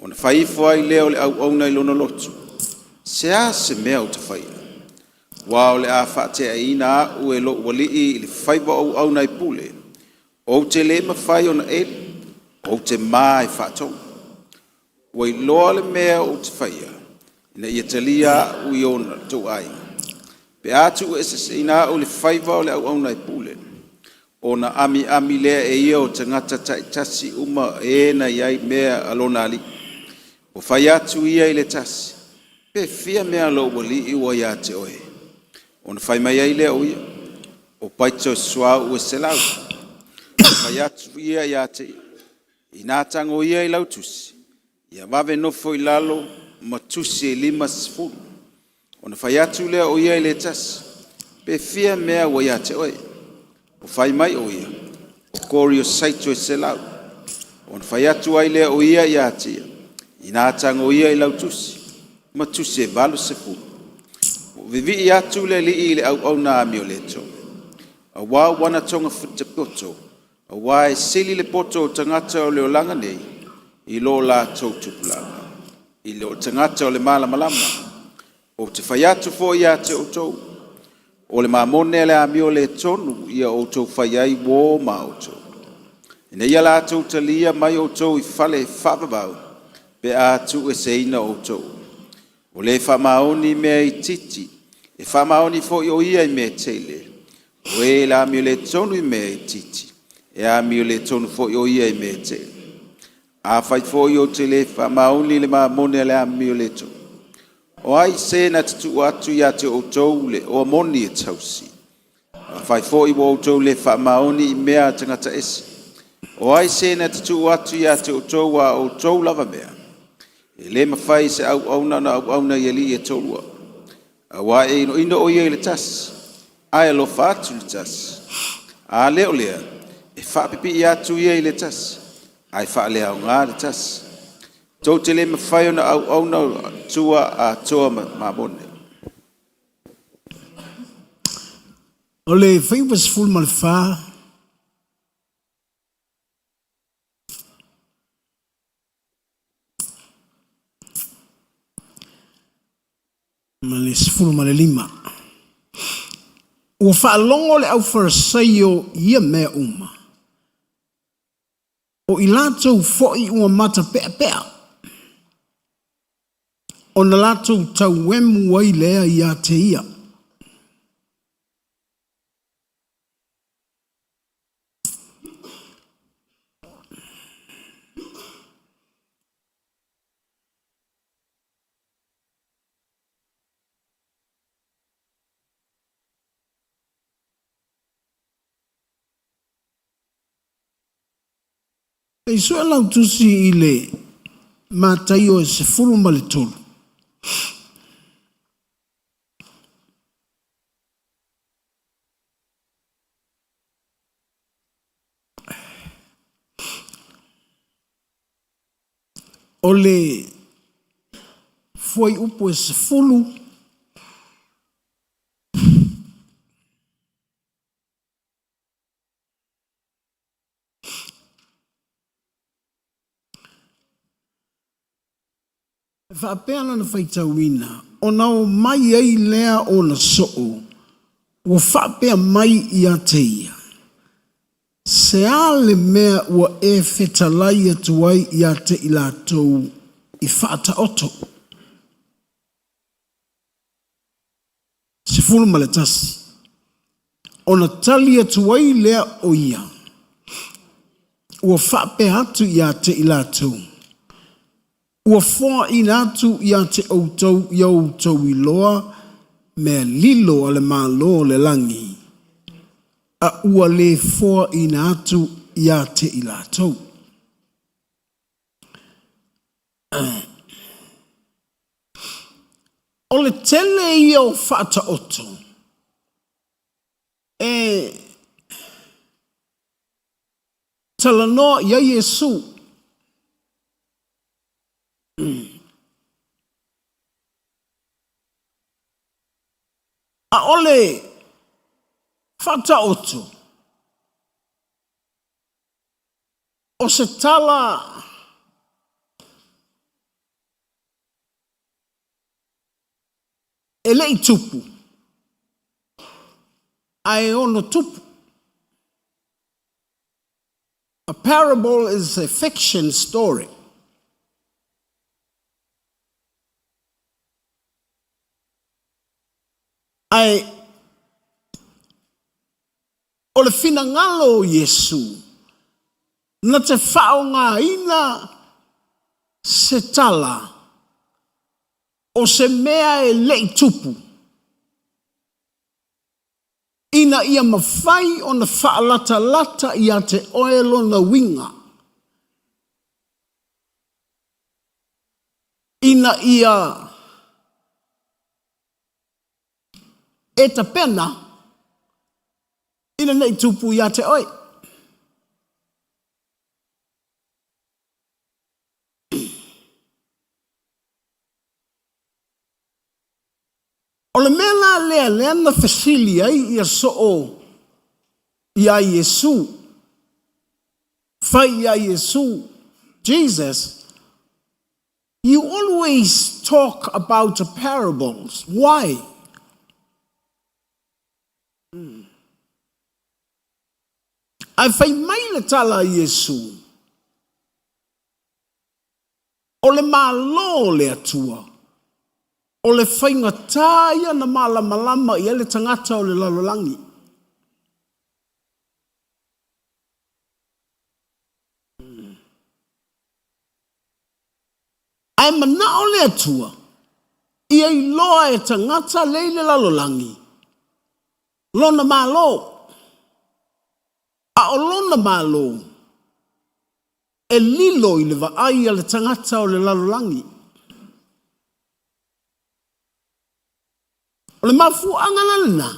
Ona fai ifo ai lea o le auauna i lona loto. Se a se mea ou te faia? Ua o le a faateaina a'u e lo'u alii i le faiva o auauna e pule. Ou te le mafai ona eli, ou te ma e faatoga. Ua iloa le mea ou te faia, ina ia talia a'u i ona tou aiga. Pe a tuueseseina a'u i le faiva o le auauna e pule, ona amiami lea e ia o tagata taitasi uma e na i ai mea a lona alii. Ua fai atu ia i le tasi, pe fia mea lou alii ua ia te oe. Ona fai mai ai lea o ia, o paito suauu e 100. Ua fai atu ia ia te ia, ina tago ia i lau tusi, ia vave nofo i lalo ma tusi e 50. Ona fai atu lea o ia i le tasi, pe fia mea ua ia te oe. Ua fai mai o ia, o kori o saito e 100. Ona fai atu ai lea o ia ia te ia, ina tago ia i lau tusi, ma tusi e 80. Vivii atu le Alii i le auauna amioleto, auā ua ana togafuta poto, auā e sili le poto o tagata o le olaga nei i lo latou tupulaga, i lo tagata o le malamalama. Ou te fai atu foi ia te outou, o le mamone a le amioletonu ia outou fai ai uō ma outou, ina ia latou talia mai outou i fale faavavau pe a tuueseina outou. O le faamaoni i mea itiiti, e faamaoni foi o ia i mea e tele. O e amioletonu i mea itiiti, e amioletonu foi o ia i mea e tele. Afai foi ou te le faamaoni i le mamone a le amioletonu, o ai se na te tuu atu ia te outou le oa moni e tausi? Afai foi ua outou le faamaoni i mea a tagata ese, o ai se na te tuu atu ia te outou a outou lava mea? E le mafai e se auauna ona auauna i alii e toalua, auā e inoino o ia i le tasi, ae alofa atu i le tasi. A le o lea, e faapipii atu ia i le tasi, ae faaleaoga le tasi. Tou te le mafai ona auauna i le Atua atoa ma Mamone. O le fuaiupu 14. Ma le 15. Ua faalogo le aufarasaio i ia mea uma. O i latou foi ua matapeapea. Ona latou tauemu ai lea ia te ia. E sue lau tusi i le Mataio e 13. O le fuaiupu e 10. E faapea lana faitauina, ona o mai ai lea o na soo, ua faapea mai ia te ia. Se a le mea ua e fetalai atu ai ia te i latou i faataoto. 11. Ona tali atu ai lea o ia, ua faapea atu ia te i latou. Ua foaina atu ia te outou ia outou iloa mea lilo a le Malo o le lagi, a ua le foaina atu ia te i latou. O le tele ia o faataoto e talanoa i ai Iesu. A o le faataoto o se tala e le i tupu, ae ono tupu. A parable is a fiction story. Ae o le finagalo o Iesu, na te faaaogaina se tala o se mea e le i tupu, ina ia mafai ona faalatalata ia te oe lona uiga, ina ia e tapena ina nei tupu ia te oe. O le mea la lea lea na fesili ai ia soo iā Iesu, fai iā Iesu, Jesus, you always talk about parables. Why? Ae fai mai le tala a Iesu, O le Malo o le Atua, o le faigata ia na malamalama i ai le tagata o le lalolagi. Ae manao le Atua ia iloa e tagata le i le lalolagi Lona Malo. A o Lona Malo e lilo i le vaai a le tagata o le lalolagi. O le mafuaaga la lena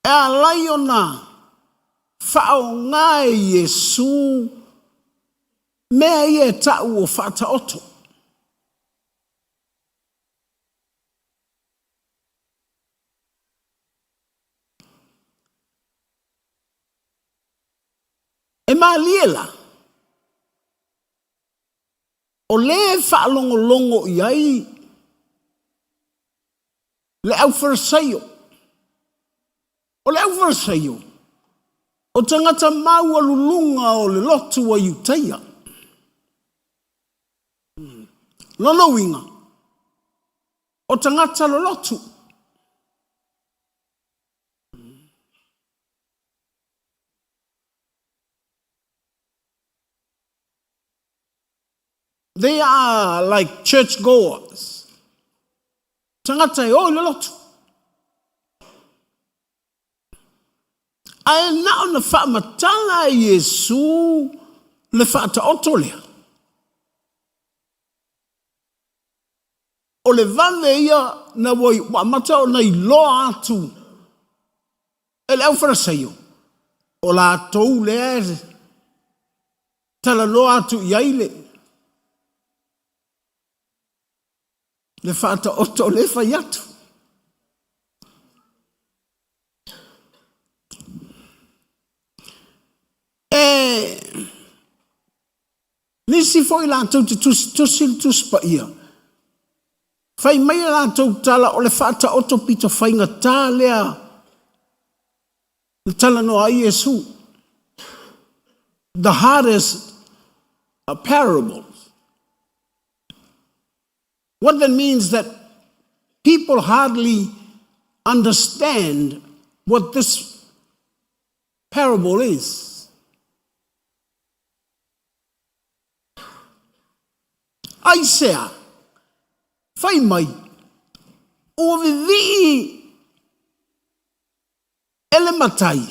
e ala ai ona faaaoga e Iesu mea ia e ta'u o faataoto. E malie la, o lē e faalogologo i ai le aufarasaio. O le aufarasaio, o tagata maualuluga o le lotu a Iutaia. Lona uiga, o tagata lolotu. They are like church goers. Tagata e o i le lotu. Ae na ona faamatala e Iesu le faataoto lea. O le vave ia na ua amata ona iloa atu e le aufarasaio, o latou lea e talanoa atu i ai le le faataoto o lea e fai atu. E nisi foi latou te tusitusi le Tusi Paia, fai mai a latou tala o le faataoto pito faigata lea na talanoa ai Iesu. The hardest parables. What that means that people hardly understand what this parable is. Aisea, fai mai, ua vivii e le matai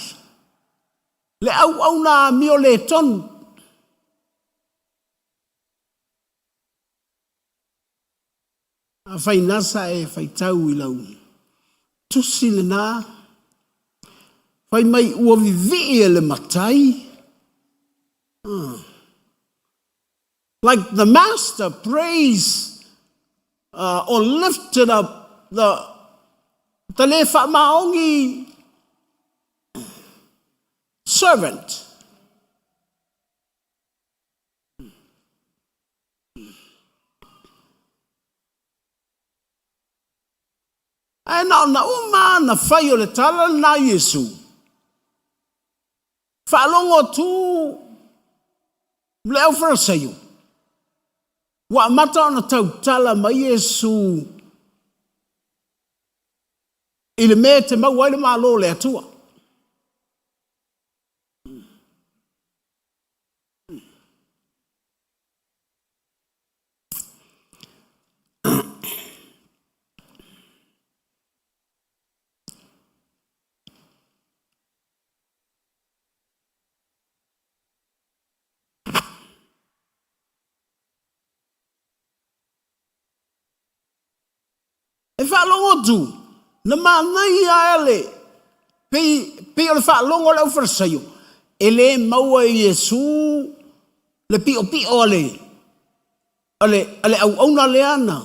le auauna amio le tonu. Afai nasa e faitau i lau tusi lena, fai mai ua vivii e le matai. Like the master praised or lifted up the the le faamaoni servant. Ae na ona uma ona fai o le tala lena a Iesu, faalogo atu le aufarasaio, ua amata ona tautala mai Iesu i le mea e te maua ai le Malo o le Atua. E faalogo atu, na manaia ae le, pei, pei o le faalogo a le aufarasaio, e le maua e Iesu le piopio a le, a le, a le auauna lea na.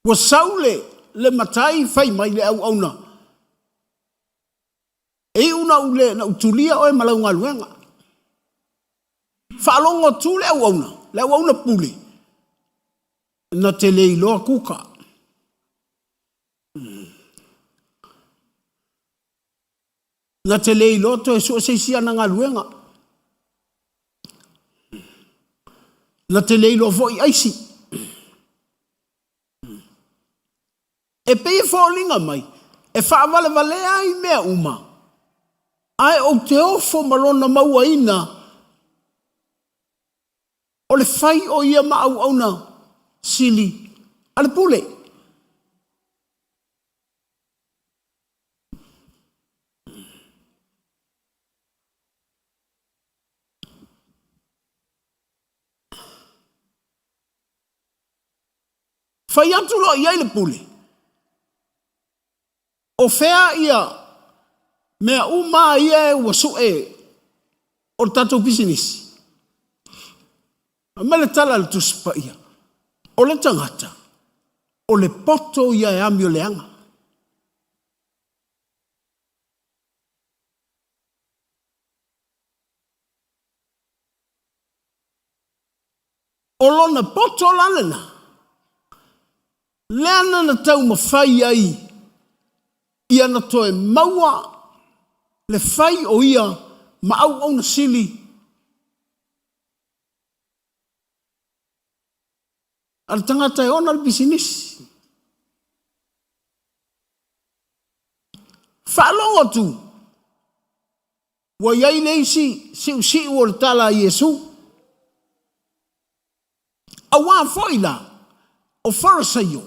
Ua sau le, le matai fai mai le auauna. E iu na u le, na u tulia oe ma lau galuega. Faalogo atu le auauna, le auauna pule, na te le iloa kuka. Na te le iloa toe sue se isi ana galuega. Na te le iloa foi aisi. E pei e foliga mai, e faavalevalea ai mea uma, ae ou te ofo ma lona mauaina o le fai o ia ma auauna sili a le pule. Fai atu loa i ai le pule, o fea ia mea uma ia ua sue o le tatou pisinisi? Fai mai le tala a le Tusi Paia, o le tagata, o le poto ia e amioleaga. O lona poto la lena, lea na na taumafai ai ia na toe maua le fai o ia ma auauna sili a le tagata e ona le pisinisi. Faalogo atu, ua i ai le isi siusiu o le tala a Iesu. Auā foi la, o Farasaio,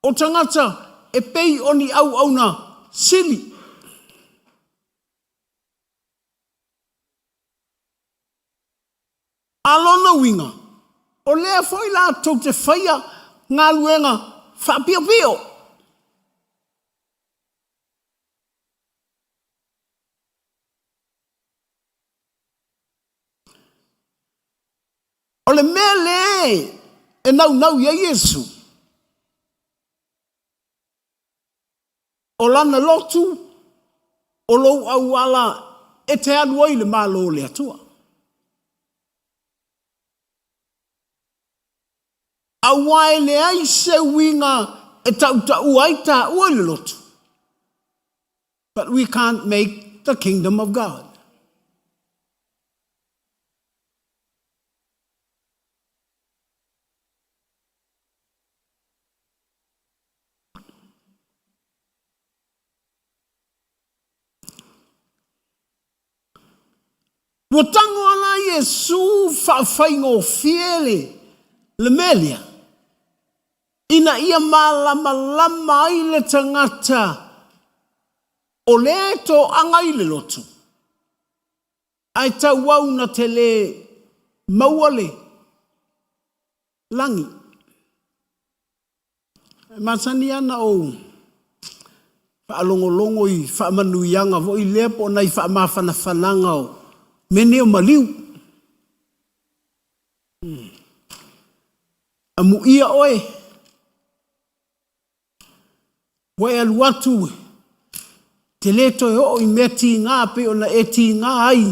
o tagata e pei o ni auauna sili. A lona uiga, o lea foi la tou te faia galuega faapiopio. O le mea lea e naunau i ai Iesu, o lana lotu, o lou auala e te alu ai i le Malo o le Atua. Aua e leai se uiga e tautaua ai taua i le lotu. But we can't make the kingdom of God. Ua tago ala Iesu faafaigofie le, le mea lea, ina ia malamalama ai le tagata o lea e toaga i le lotu, ae tauau na te le maua le lagi. E masani ana ou faalogologo i faamanuiaga foi lea po o nai faamafanafanaga o mea nei o maliu. Amuia oe, ua e alu atu te le toe oo i mea tiga pei ona e tiga ai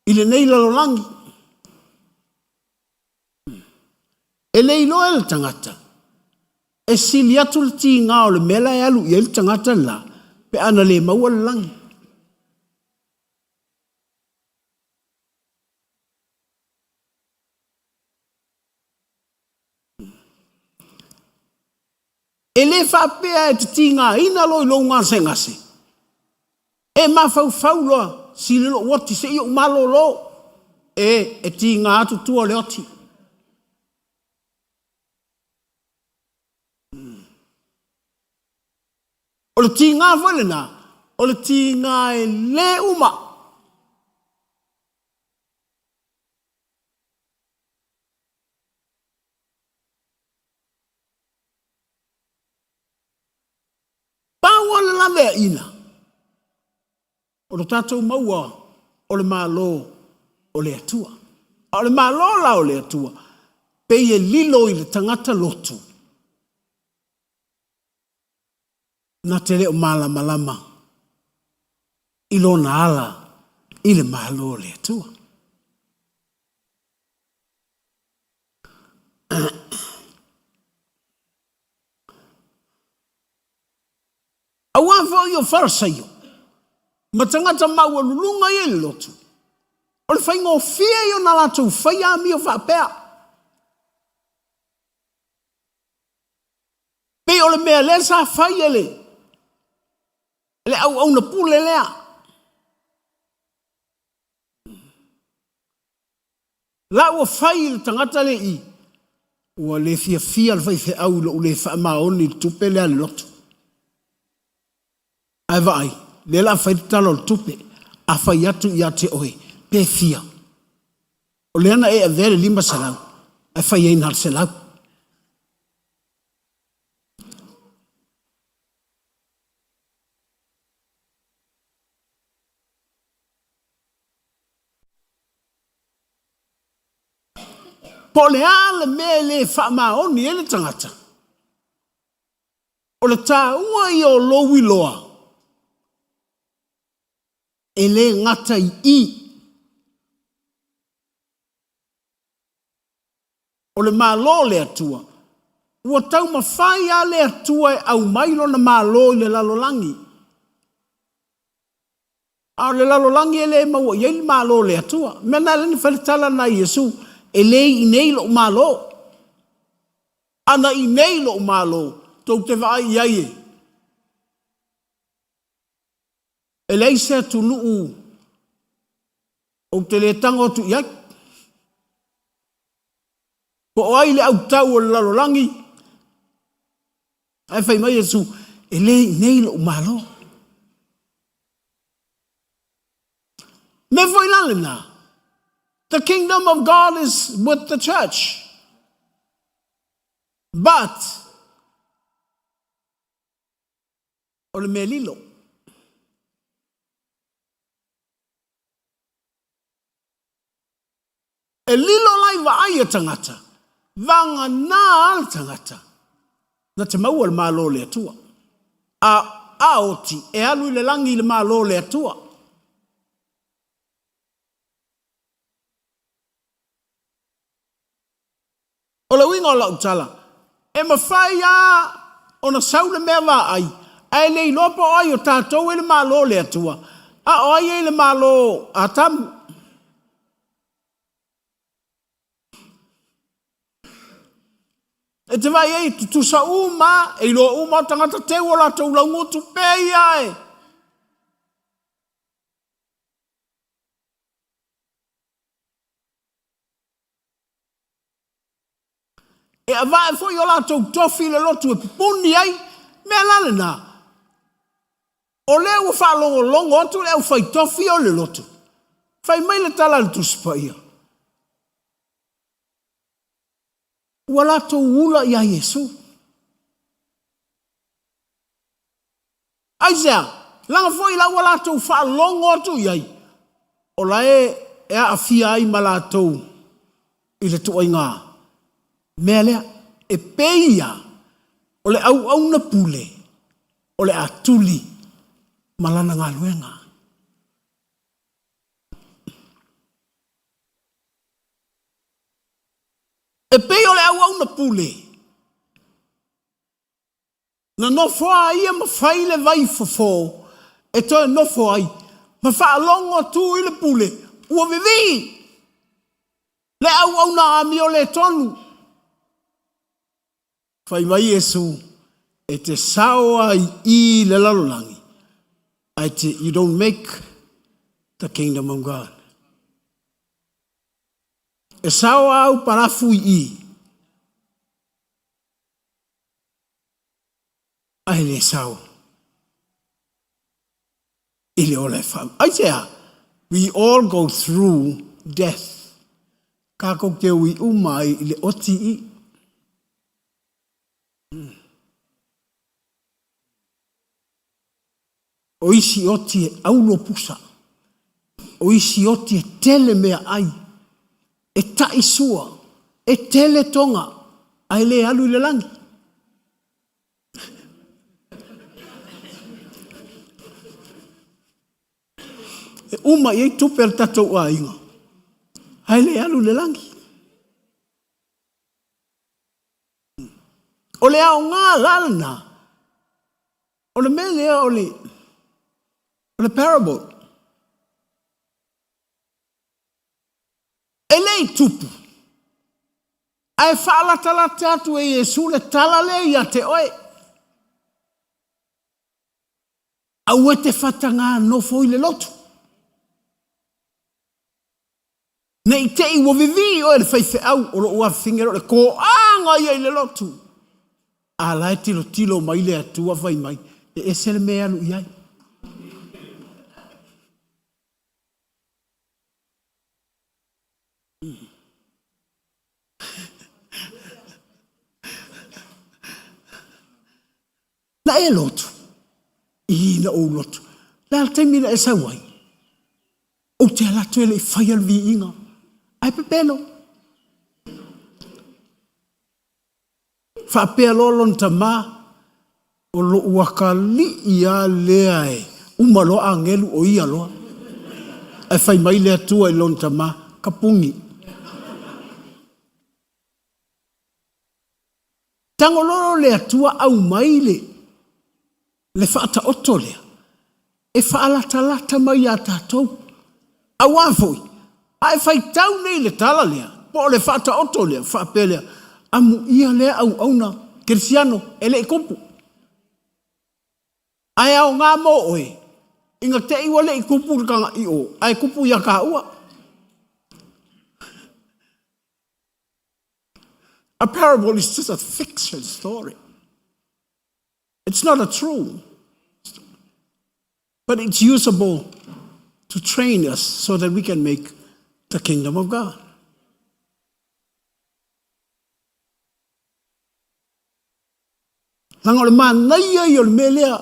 i lenei lalolagi. E le iloa e le tagata e sili atu le tiga o le mea la e alu i ai le tagata le la pe a na le maua le lagi. E le faapea e te tigaina loa i lou gasegase, e mafaufau loa sili lou oti seia ou malolo, e, e tiga atu tua o le oti. O le tiga foi lena, o le tiga e le uma. Pau lava le laveaiina o lo tatou maua o le Malo o le Atua. A o le Malo la o le Atua, pei e lilo i le tagata lotu, na te le o malamalama i lona ala i le Malo o le Atua. Auā foi o Farasaio ma tagata maualuluga ia i le lotu, o le faigofie ia ona latou faia amio faapea. Pei o le mea lea sa fai e le, le auauna pule lea. La ua fai i le tagata le i, ua le fiafia le faifeau i lou le faamaoni i le tupe lea a le lotu. Ae vaai, lea la fai le tala o le tupe, a fai atu ia te oe, pe fia. O lea na e avea le 500, ae fai ai na le 100. Po o le a le mea e le faamaoni ai le tagata, o le taua ia o lou iloa, e le gata i i. O le Malo o le Atua, ua taumafai lava le Atua e aumai Lona Malo i le lalolagi. A o le lalolagi e le maua i ai le Malo o le Atua. O le mea lena e ala ai ona fai le tala lena a Iesu, E le i inei lou Malo. Ana inei lou Malo, tou te vaai i ai e. E leai se atunuu ou te le tago atu i ai. Po o ai le autau o le lalolagi, ae fai mai Iesu, e le i inei lou Malo. Mea foi la lena, the kingdom of God is with the church. But, o le mea lilo. E lilo la i vaai a tagata, vagana a le tagata, na te maua le Malo o le Atua. A, a oti, e alu i le lagi i le Malo o le Atua. O le uiga o lau tala, e mafai lava ona sau le mea vaai, ae le iloa po o ai o tatou e le Malo o le Atua, a o ai e i le Malo a Atamu. E te vaai ai, tutusa uma, e iloa uma o tagata teu o latou laugutu, pei ia e. E avae foi o latou tofi i le lotu e pupuni ai, mea la lena. O lea ua faalogologo atu le aufaitofi o le lotu, fai mai le tala a le Tusi Paia, ua latou ula iā Iesu. Aisea? Leaga foi la ua latou faalogo atu i ai, o la e e aafia ai ma latou i le tuaiga mea lea. E pei ia o le auauna pule o le a tuli ma lana galuega. E pei o le auauna pule Na nofo a ia ma fai le vai fofo e toe nofo ai ma faalogo atu i le pule ua vivii le auauna amio le tonu. Fai mai Iesu, E te sao ai i le lalolagi, ae te, you don't make the kingdom of God. E sao a au parafu i i. Ae le sao i le ola e fau. Aisea? We all go through death. Kākou te ui uma ai i le oti i. O isi oti e aulo pusa. O isi oti e tele meaai, e taʻi sua, e tele toga, ae le alu i le lagi. E uma i ai tupe a le tatou aiga, ae le alu i le lagi. O le aoga la lena, o le mea lea o le, o le parable. E le i tupu, ae faalatalata atu e Iesu le tala lea ia te oe. Aua e te fatagā nofo i le lotu. Ne i te i ua vivī oe e le faifeau o lou afafine o le kōaga ia i le lotu. A la e tilotilo mai le Atua fai mai, e ese le mea e alu i ai. Na e lotu? I na ou lotu. Le a le taimi na e sau ai? Ou te ala atu e le i faia le viiga. Ae pepelo. Faapea loa lona tama, O lou akalii a lea e uma loa agelu o ia loa. Ae fai mai le Atua i lona tama, Kapuni. Tago loa le Atua aumai le, le faataoto lea e faalatalata mai iā tatou. Auā foi, a e faitau nei i le tala lea, po o le faataoto lea, faapea lea, Amuia lea auauna kerisiano e le i kupu. Ae aoga mo oe, ina te i ua le i kupu le taga i o, ae kupu iā tāua. A parable is just a fiction story. It's not a true story. But it's usable to train us so that we can make the kingdom of God. Langa o le manaia ia o le mea lea,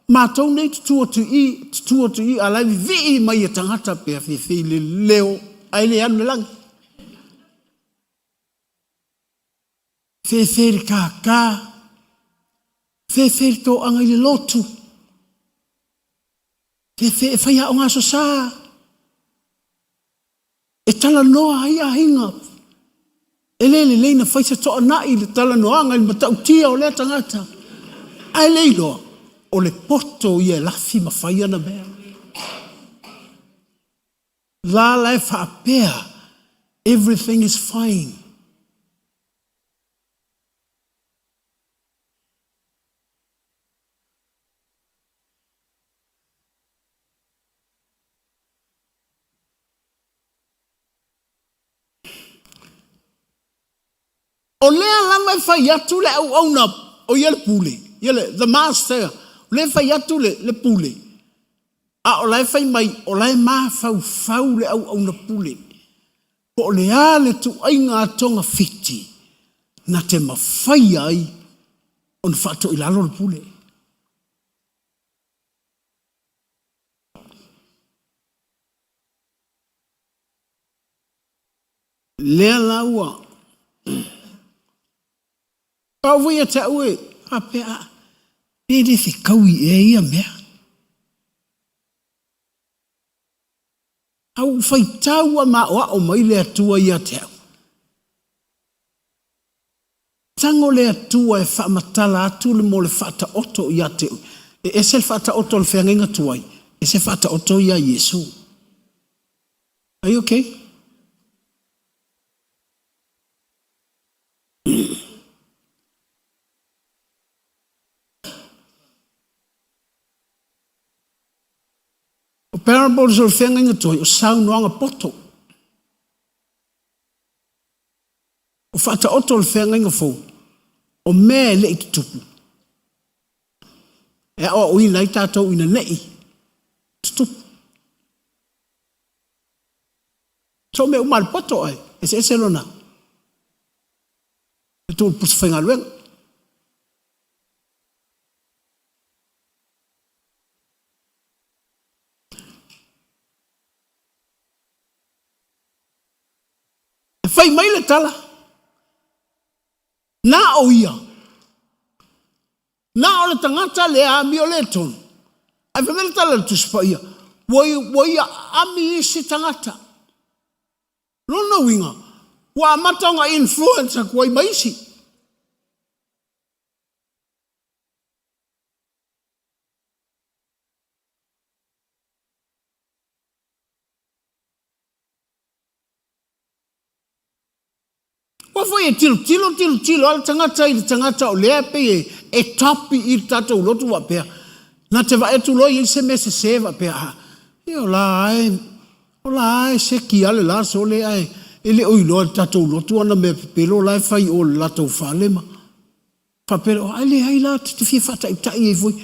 matou nei tutu atu i i, tutu atu i i, a la e vivii mai e tagata pe afefe i le leo, ae le alu i le lagi. Fefe i le kākā, fefe i le toaga i le lotu, fefe e fai aoga aso sa, E talanoa ai aiga, e le lelei na fai se toanai i le talanoaga i le matautia o lea tagata. Ae le iloa, o le poto ia e lafi ma fai ana mea. La la e faapea, everything is fine. O lea lava e fai atu le auauna o ia le pule, ia le the master, o lea e fai atu le, le pule, a o la e fai mai, o la e mafaufau le auauna pule, po o le a le tuaiga togafiti na te mafaia ai ona faatoilalo le pule. Lea la ua pau foi ia te au e faapea, a, pe le fekaui ea ia mea. A ua faitau a maoao mai le Atua ia te au. Tago le Atua e faamatala atu le mo le faataoto ia te oe. E ese le faataoto o le feagaiga tuai, ese faataoto ia Iesu. Are you okay? O parables o le feagaiga tuai, o saunoaga poto. O faataoto le feagaiga fou, o mea e le i tutupu, e aoaoina ai tatou ina ne'i tutupu. So mea uma a le poto ae eseese lona e tuu i le pusa faigaluega. Fai mai le tala, na o ia, na o le tagata lea amio le tonu. Ae fai mai le tala a le Tusi Paia, ua ia ami isi tagata. Lona uiga, ua amata ona influence atu ai ma isi. Ua foi e tilotilo tilotilo lava le tagata i le tagata o lea e pei e top i le tatou lotu faapea. Na te vaai atu loa i ai se mea sese faapea, ah, ia o la e, o la e seki lava le la sole ae e le o iloa e le tatou lotu ana mea pepelo la e fai i o i le latou fale ma faapea, oh, ae leai la, te fia faataitai ai foi.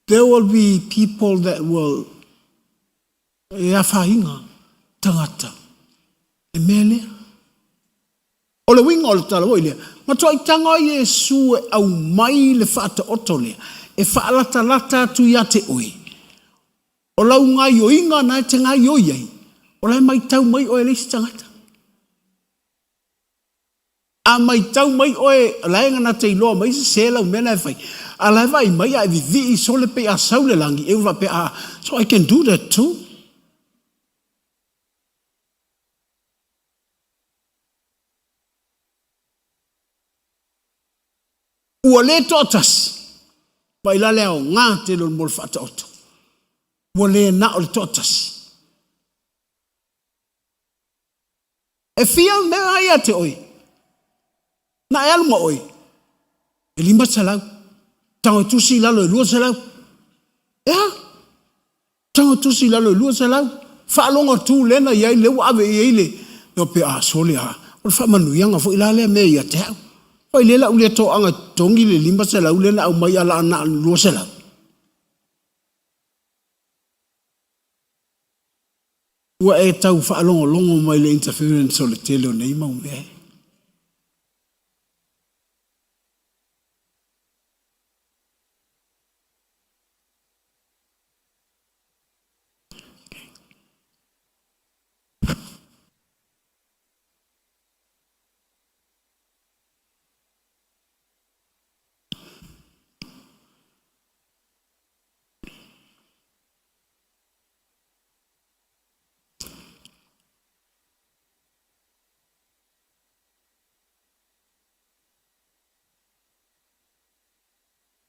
There will be people that will E afaina tagata e mea lea. O le uiga o le tala foi lea, matuai tago ai Iesu e aumai le faataoto lea, e faalatalata atu ia te oe. O lau gaioiga na e te gaioi ai, o la e matau mai oe e le isi tagata. A matau mai oe, o la e na te iloa mai sese lau mea na e fai, a la e vaai mai a e vivii sole pei a sau le lagi, e faapea, ah, so I can do that too. Ua le toatasi, vaai la le aoga tele o le mo le faataoto. Ua le na o le toatasi. E fia mea ia te oe? Na e alu ma oe? E 500. Tago e tusi i lalo e 200. Ea? Tago e tusi i lalo e 200. Faalogo atu lena i ai le ua ave i ai le o pe a sole a. O le faamanuiaga foi la lea mea ia te au. Fai le lau le toaga totogi le 500 lena aumai ala na 200. Ua e tau faalogologo mai le interference o le tele o nei mau mea.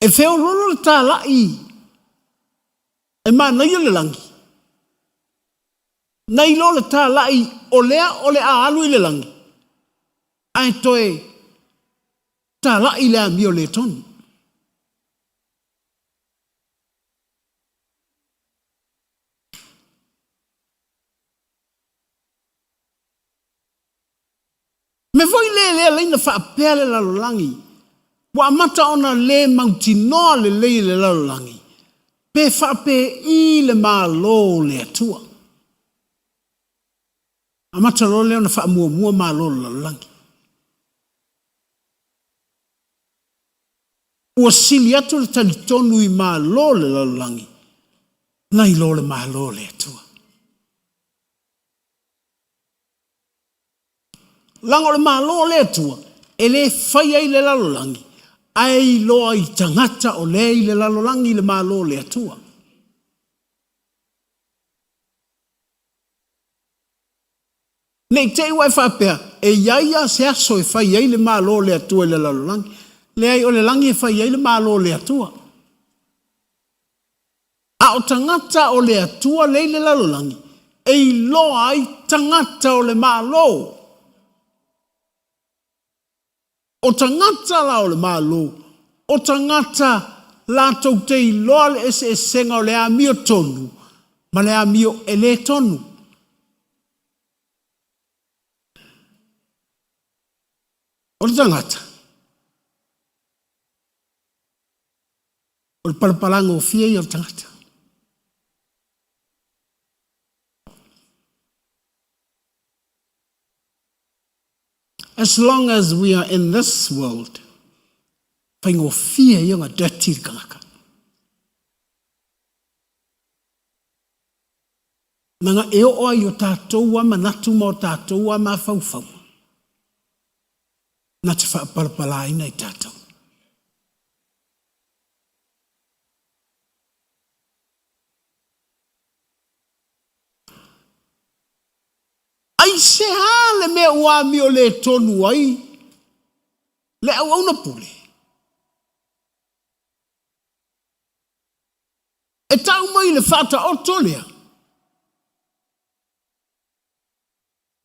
E feoloolo le talai e manaia le lagi, nai lo le talai o lea o le a alu i le lagi, ae toe talai le amio le tonu. Mea foi lea lea laina faapea le lalolagi, ua amata ona le mautinoa lelei e le lalolagi, pe faapei le Malo o le Atua. Amata loa lea ona faamuamua Malo o le lalolagi. Ua sili atu le talitonu i Malo o le lalolagi nai lo le Malo o le Atua. Leaga o le Malo o le Atua e le fai ai le lalolagi, ae iloa i tagata o lea i le lalolagi le Malo o le Atua. Ne i te i ua e faapea, e i ai lava se aso e fai ai le Malo o le Atua i le lalolagi. Leai, o le lagi e fai ai le Malo o le Atua. A o tagata o le Atua lea i le lalolagi, e iloa ai tagata o le Malo. O tagata la o le Malo, o tagata latou te iloa le eseesega o le amio tonu ma le amio e le tonu. O le tagata, o le palapalagofie ia o le tagata. As long as we are in this world, faigofie ia ona dirty le tagata. Naga e oo ai o tatou a manatu ma o tatou a mafaufauga. na te faapalapalaina i tatou. Aisea le mea ua amio le tonu ai le auauna pule? E tau mai le faataoto lea,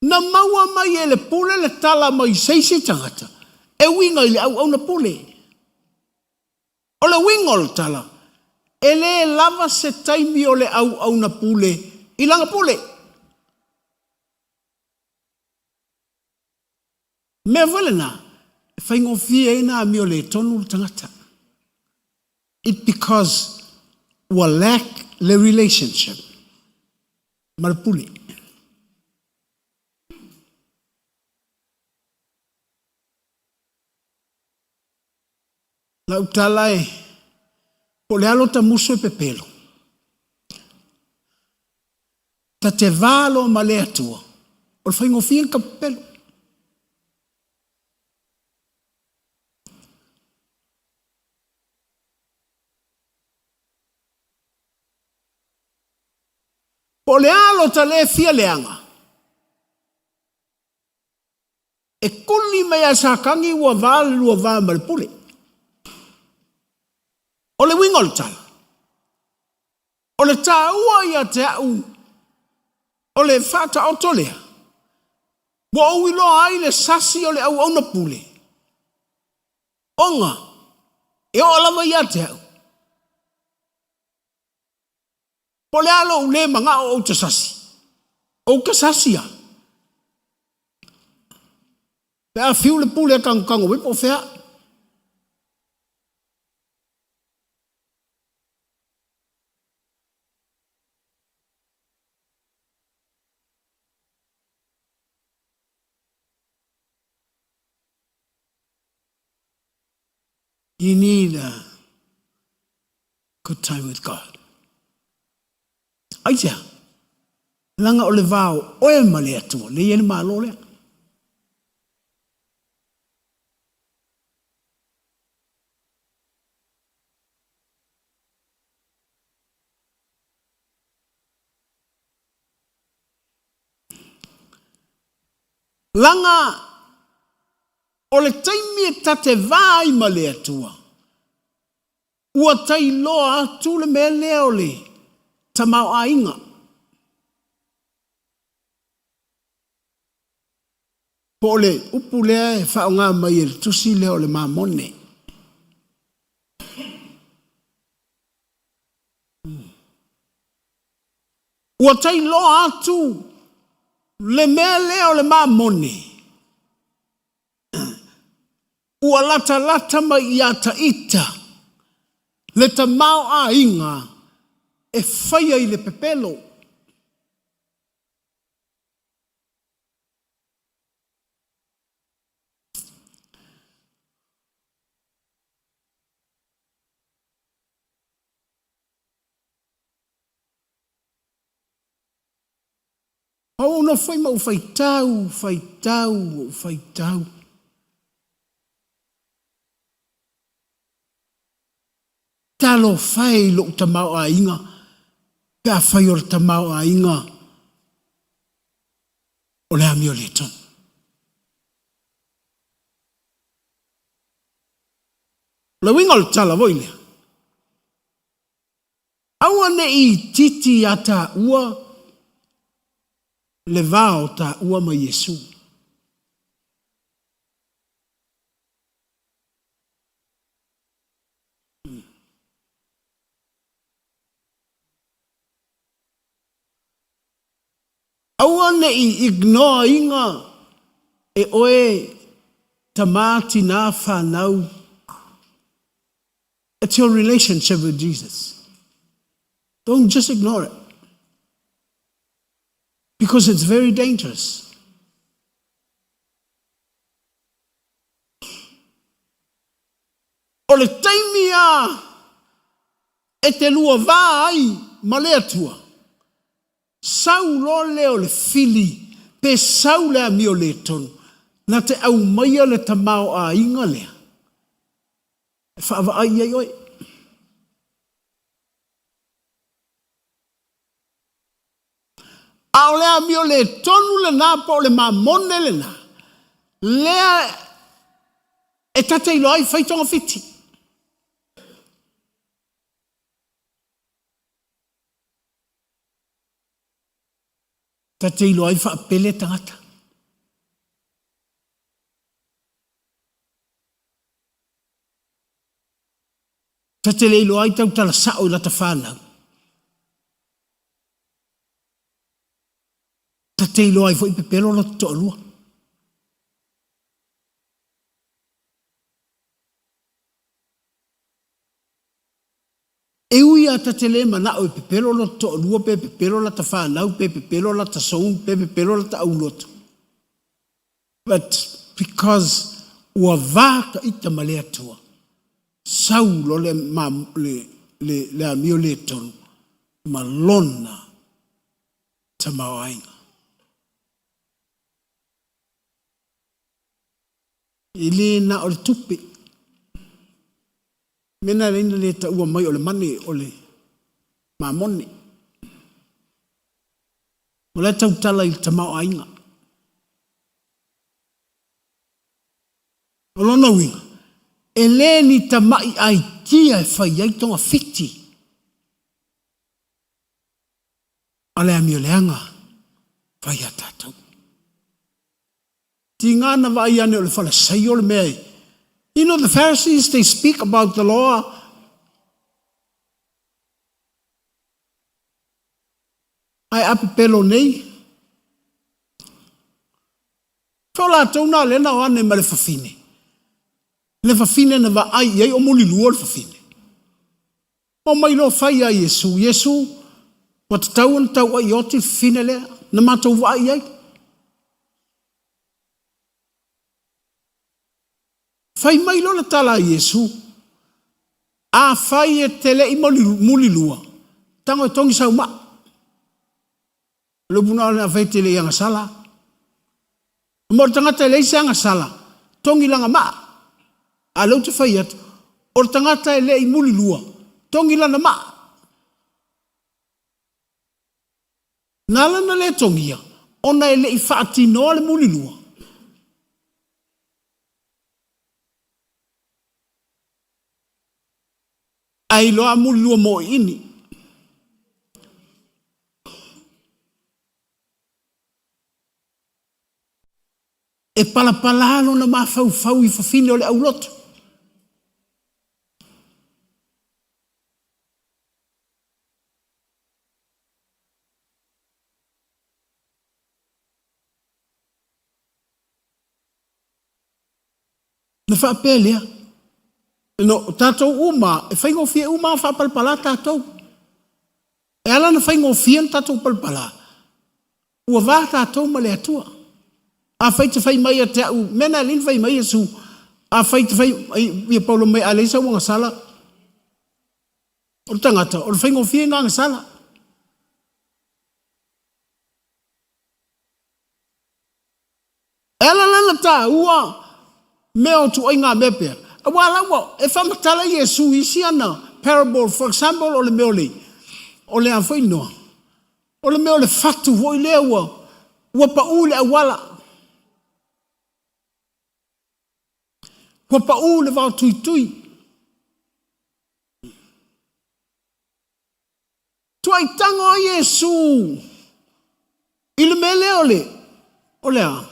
na maua mai e le pule le tala mai se isi tagata e uiga i le auauna pule. O le uiga o le tala, e le lava se taimi o le auauna pule i lana pule. Mea foi lena, e faigofie ai ona amio le tonu le tagata. It because ua lack le relationship ma le pule. Lau tala e, po o le a lota musu e pepelo, ta te va loa ma le Atua, o le faigofie ona ta pepelo. Po o le a lota le fia leaga, E kuli mai a Satani ua va le lua va ma le pule. O le uiga o le tala, o le taua ia te au o le faataoto lea, ua ou iloa ai le sasi o le auauna pule, ona e oo lava ia te au, Po o le a lou le manao ou te sasi, ou te sasi lava. Pe a fiu le pule e tangotango mai po o fea. You need a good time with God. Aisea? Leaga o le va o oe ma le Atua, lea e i ai le Malo lea. Leaga o le taimi e ta te va ai ma le Atua, ua tailoa atu le mea lea o le tamaoaiga. Po o le upu lea e faaaoga mai e le tusi lea o le mamone. Ua tailoa atu le mea lea o le mamone. Ua latalata mai ia Taita le tamaoaiga e faia i le pepelo. A ua ou nofo foi ma ou faitau, faitau, ou faitau. Talofa e i lou tamaoaiga, pe afai o le tamaoaiga o le amio le tonu. O le uiga o le tala foi lea, Aua ne i itiiti ia taua le va o taua ma Iesu. Aua ne i ignore ina e oe tama, tina, fanau. It's your relationship with Jesus. Don't just ignore it. Because it's very dangerous. O le taimi a e te lua va ai ma le Atua, sau loa lea o le fili pe sau le amio le tonu, Na te aumaia le tamaoaiga lea e faavaai i ai oe. A o le amio le tonu lena po o le mamone lena, lea e ta te iloa ai fai togafiti. Ta te iloa ai faapele tagata. Ta te le iloa ai tautala sao i lata fanau. Ta te iloa ai foi pepelo lota toalua. E ui a ta te le manao e pepelo lota toalua pe pepelo lata fanau pe pepelo lata soul pe pepelo lata aulotu. But because ua va ka ita ma le Atua, sau loa le, ma, le, le, le amio le tonu ma lona tamaoaiga. E le na o le tupe. Mea na leina le taua mai o le mane o le mamone. O la e tautala i le tamaoaiga. O lona uiga, e le ni tama'i aitia e fai ai togafiti, a le amioleaga fai a tatou. Tiga na vaai ane o le Falasaio le mea e. You know the Pharisees, they speak about the law. Ae a pepelo nei. Fea o latou na lea na o ane ma le fafine. Le fafine na vaai i ai o mulilua le fafine. O mai loa fai ia Iesu, Iesu, ua tatau ona tauai i oti le fafine lea, na matou vaai i ai. Fai mai loa le tala a Iesu, Afai e te le i mulilua, tago e togi sau maa. O le upu na o le afai e te le i agasala. Mo le tagata e leai se agasala, togi lana maa. A o lea ou te fai atu, o le tagata e le i mulilua, togi lana maa. Na ala ona le togia, ona e le i faatinoa le mulilua. Ae iloa a mulilua moiini. E palapala lona mafaufau i fafine o le aulotu. Na faapea lea, no, tatou uma, e faigofie uma ona faapalapala tatou. E ala ona faigofie ona tatou palapala, ua va tatou ma le Atua. Afai te fai mai ia te au, mea na alii na fai mai Iesu, afai te fai ia Paulo mai a leai sau agasala, o le tagata, o le faigofie ina agasala. E ala la ona taua mea o ituaiga mea pea, aua la ua e faamatala Iesu i isi ana parable, for example o le mea o le, o le a foi noa, o le mea o le fatu foi lea ua, ua pau i le auala, ua pau i le vaotuitui. Tuaitago ai Iesu i le mea lea o le, o le a?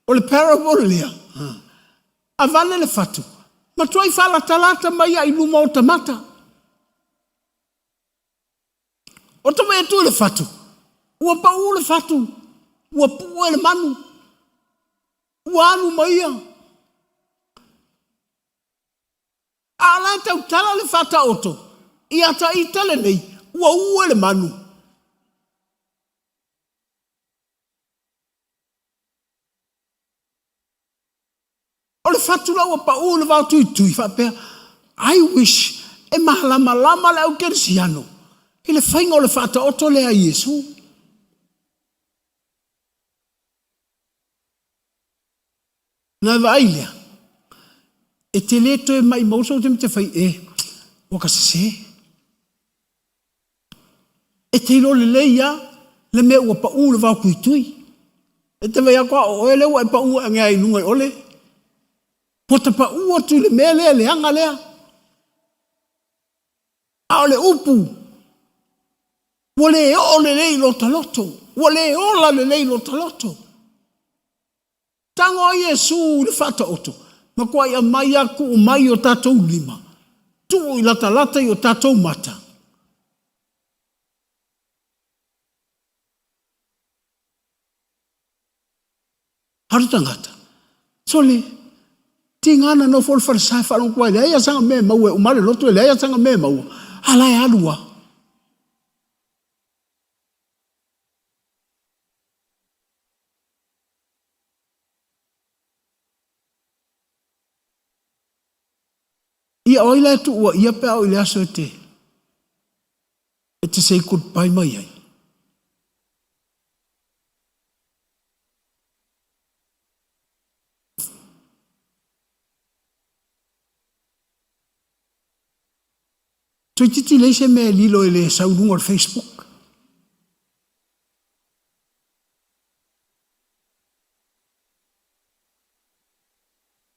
O le parable lea. Avane le fatu, matuai faalatalata mai ai luma o tamata. O ta vaai atu i le fatu, ua pau le fatu, ua pue le manu, ua alu ma ia. A o la e tautala le Faataoto ia ta ita lenei, ua ue le manu. O le fatu la ua pau i le vao tuitui faapea, I wish e malamalama le au kerisiano i le faiga o le Faataoto lea a Iesu. Na e vaai lea, e te le toe maimau sou taimi te fai e, ua ka sesē. E te iloa lelei lava le mea ua pau le vao tuitui. E te vaai atu a o oe lea ua e pau ane ai i luga i o le. Ua ta pau atu i le mea lea leaga lea. A o le upu, ua le oo lelei i lota loto, ua le ola lelei i lota loto. Tago ai Iesu i le faataoto, matuai aumai a tuu mai i o tatou lima, tuu i latalata i o tatou mata. A o le tagata, sole, tiga na nofo le falesa e faalogo atu ai, leai lava sana mea e maua e uma le loto e leai lava sana mea e maua, a la e alu lava. Ia o ai la e tuua ia pe a oo i le aso e te e te say goodbye mai ai? Toeitiiti leai se mea e lilo e le sau i luga o le Facebook.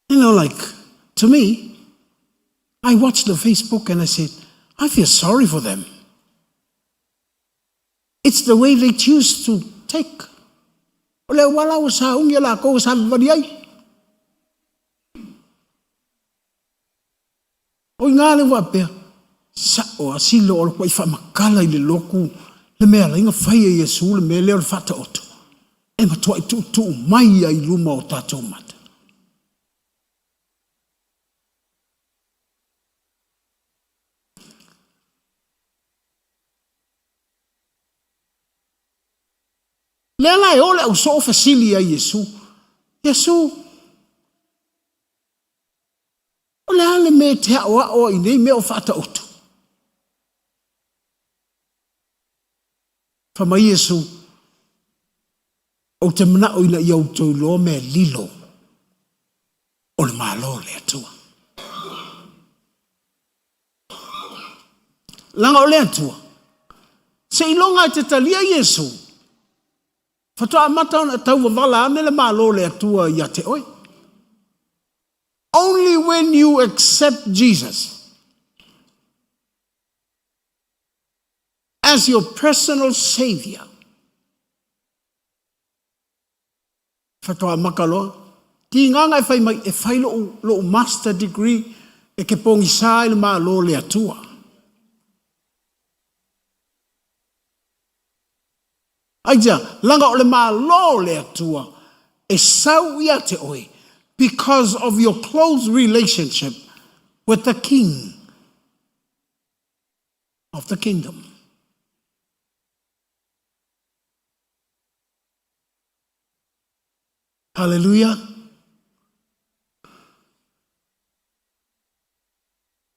You know, like, to me, I watched the Facebook and I said, I feel sorry for them. It's the way they choose to take. O le auala ua sauni e lakou e savavali ai. O i ina lea ua faapea, Sa'o a silo o le kuai faamatala i le lotu le mea alai na fai e Iesu le mea lea o le faataoto, e matuai tuutuu mai ia i luma o tatou mata. Lea la e o le ausoo fesili ia Iesu, Iesu, O le a le mea e te aʻoaʻo ai i nei mea o faataoto? Fai mai Iesu, Ou te manaʻo ina ia outou iloa mea lilo o le Malo o le Atua. Leaga o le Atua, seiloga e te talia Iesu, faatoa amata ona tauvavala ane le Malo o le Atua ia te oe. Only when you accept Jesus as your personal savior faatoa maka loa. Tigaga e fai mai e fai lou, lou master degree e ke pogisa i le Malo o le Atua. Aitea, laga o le Malo o le Atua e sau ia te oe because of your close relationship with the King of the kingdom. Hallelujah.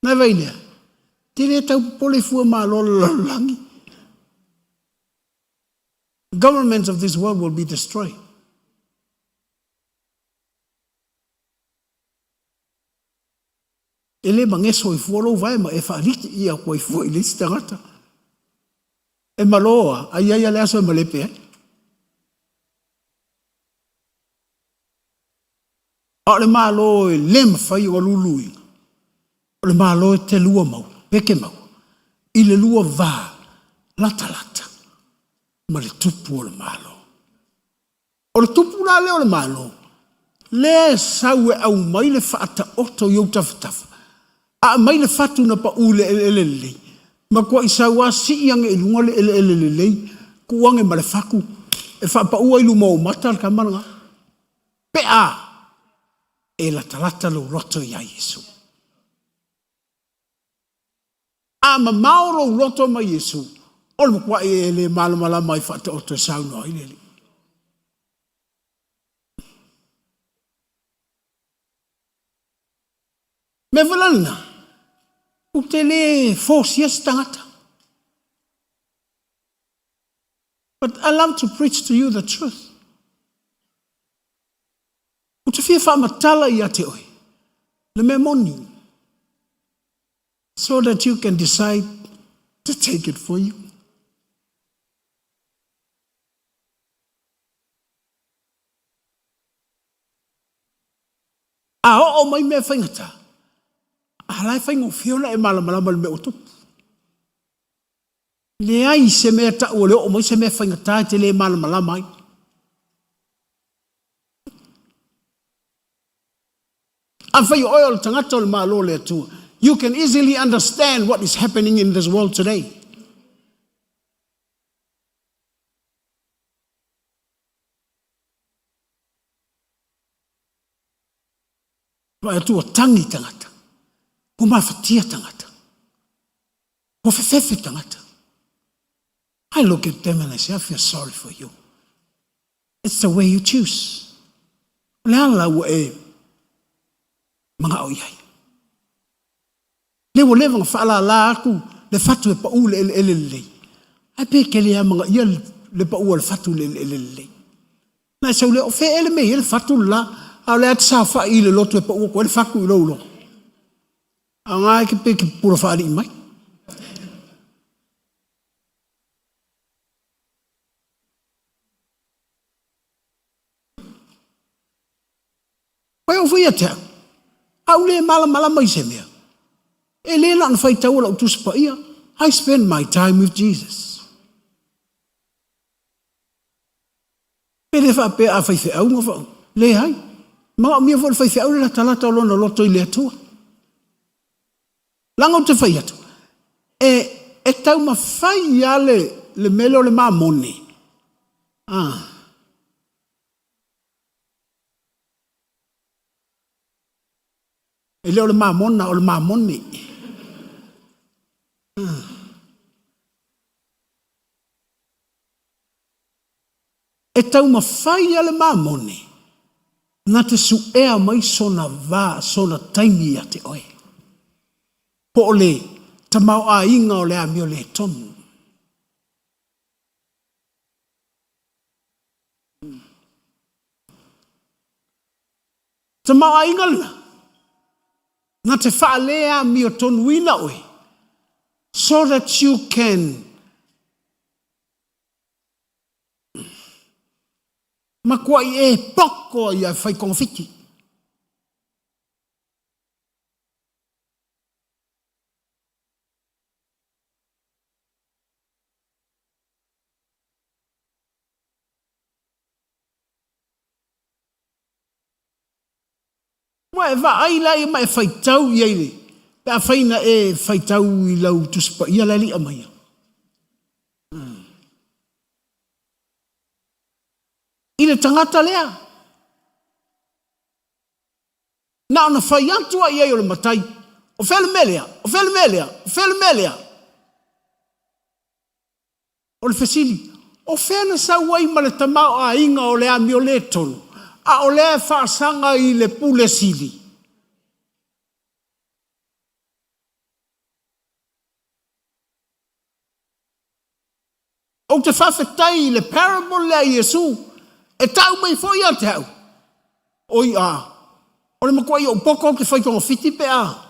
Nai vai lea, te le tau popole fua malo le lalolagi. Governments of this world will be destroyed. E le mageso i fua lou vae ma e faaliki ia atu ai fua i le isi tagata. E malo a, ai ai a le aso e malepe ai. A o le Malo e le mafai ona luluina, o le Malo e te lua maua, peke maua, i le lua va latalata ma le tupu o le Malo. O le tupu la lea o le Malo, lea e sau e aumai le faataoto i ou tafatafa, a aumai le fatu na pau i le eleele lelei, matuai sau lava sii ane i luga le eleele lelei, tuu ane ma le fatu e faapaua i luma o ou mata le tama lena. Pe a e latalata lou loto iā Iesu. A mamao lou loto mai Iesu, o le matuai e le malamalama ai faataoto e saunoa ai le Alii. Mea foi la lena, ou te le force-ia se tagata. But I love to preach to you the truth. Ou te fia faamatala ia te oe le mea moni so that you can decide to take it for you. A oo mai mea faigata, a la e faigofie ona e malamalama i le mea ua tupu. Leai se mea tau o le oo mai se mea faigata e te le malamalama ai. Afai o oe o le tagata o le Malo o le Atua, you can easily understand what is happening in this world today. Vaai atu ua tangi tagata, ua mafatia tagata, ua fefefe tagata. I look at them and I say, I feel sorry for you. It's the way you choose. O le ala ua e manao i ai. Le ua leva ona faalala atu le fatu e pau le eleele lelei. Ae pe ke le amanaia le pau o le fatu le eleele lelei. Na e sau lea, o fea ea le mea e i ai le fatu le la, a o lea e te saofai i le lotu e pau atu ai le fatu i lou loto. A o na e pe ke pupula faalii mai. Ua oo foi ia te au, a ou le malamalama i se mea, e le na ona faitaua lau Tusi Paia, I spend my time with Jesus. Pe le faapea a faifeau na fa, leai. Manaomia foi le faifeau le latalata o lona loto i le Atua. Leaga ou te fai atu, e, e taumafai lava le, le mea lea o le mamone. Ah. E le o le mamona, o le mamone. E taumafai lava le mamone na te suea mai sona va, sona taimi ia te oe. Po o le tamaoaiga o le amio le tonu. Tamaoaiga lena, na te faaleamiotonuina oe, so that you can matuai e poko ia e fai togafiti. Ua e vaai la ia ma e faitau i ai pe afai na e faitau i lau Tusi Paia la e le i aumaia. I le tagata lea, na ona fai atu lava i ai o le matai, o fea le mea lea, o fea le mea lea, o fea le mea lea. O le fesili, o fea na sau ai ma le tamaoaiga o le amio le tonu, a o lea e faasaga i le pule sili? Ou te faafetai i le parable lea a Iesu, e tau mai foi ia te au, oi a, o le matuai ou poto ou te fai togafiti pe a.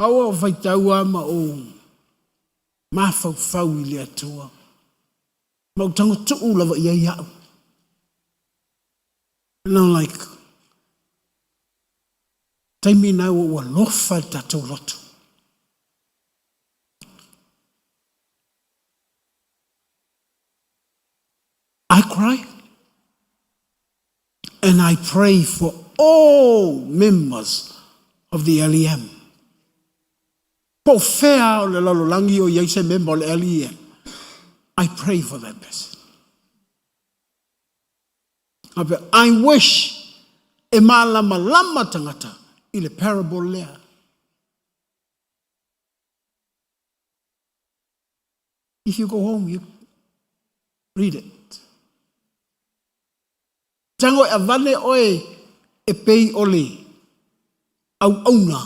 Aua o faitau a ma ou mafaufau i le Atua, ma ou tago tuu lava i ai au. And I'm like, taimi na ua ua lofa le tatou loto. I cry and I pray for all members of the LEM. Po o fea o le lalolagi o i ai se member o le LEM. I pray for that person. I wish E malamalama tagata i le parable lea. If you go home, you read it. Tago e avane oe e pei o le auauna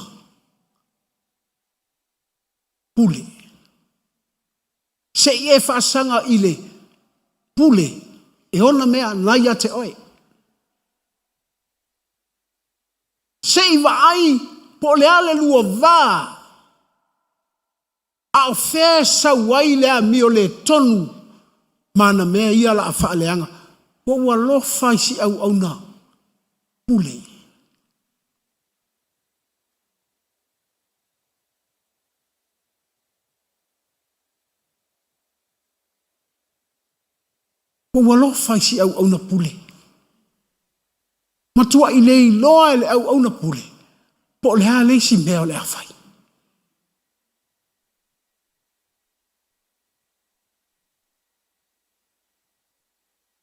pule. Se i e faasaga i le pule e ona mea na ia te oe. Se i vaai po o le a le lua va a o fea e sau ai le amio le tonu ma ana mea ia la a faaleaga. Ua ou alofa i si auauna pule. Ua ou alofa i si auauna pule. Matuai le iloa e le auauna pule po o le a le isi mea o le a fai.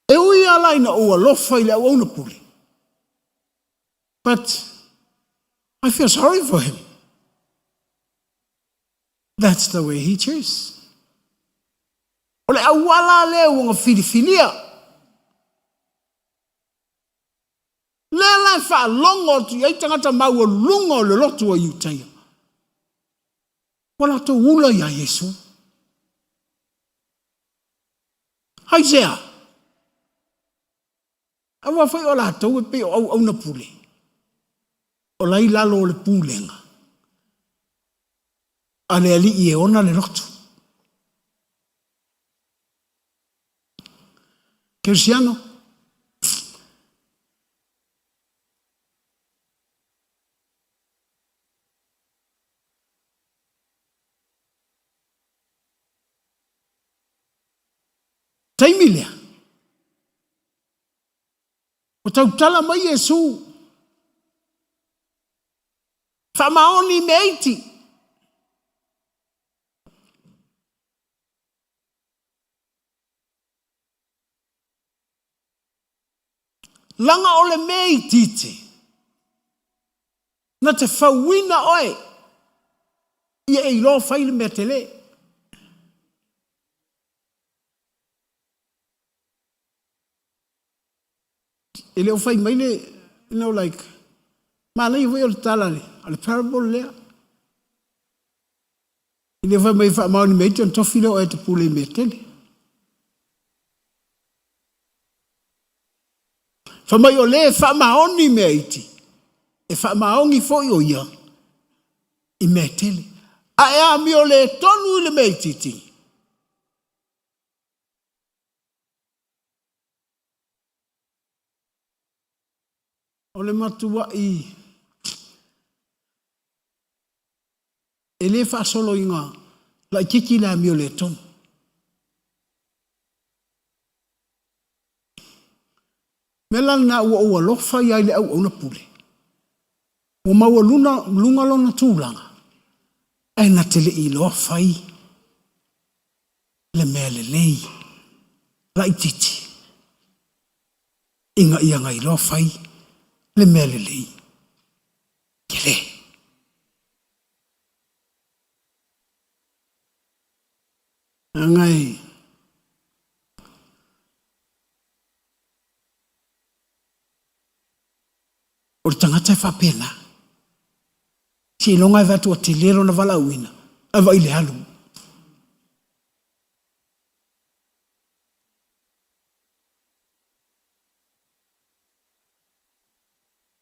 E ui lava la ina ou alofa i le auauna pule, but I feel sorry for him. That's the way he chose. O le auala lea ua na filifilia. Lea la e faalogo atu i ai tagata maualuluga o le lotu a Iutaia. Ua latou ula iā Iesu. Aisea? Aua foi o latou e pei o auauna pule, o la i lalo o le pulega a le alii e ona le lotu. Kerisiano. Taimi lea, ua tautala mai Iesu, faamaoni i mea iti. Laga o le mea itiiti, na te fauina oe ia e iloa fai le mea tele. E le o fai mai le, you know, like, manaia foi o le tala a le parable lea. E le o fai mai faamaoni mea iti ona tofi lea o oe e te pule i mea tele. Fai mai o le e faamaoni mea iti, e faamaoni foi o ia i mea tele. A e amio le tonu i le mea itiiti, O le matuai e le faasolo i ga laitiiti le amio le tonu. Mea la lena ua ou alofa ia i le auauna pule. Ua maualuna luga lona tulaga, ae na te le i iloa fai le mea lelei laitiiti ina ia na iloa fai le mea lelei tele. Leaga e o le tagata e faapena. Seiloga e vaai atu ua tele lona valaauina, ae vaai i le alu.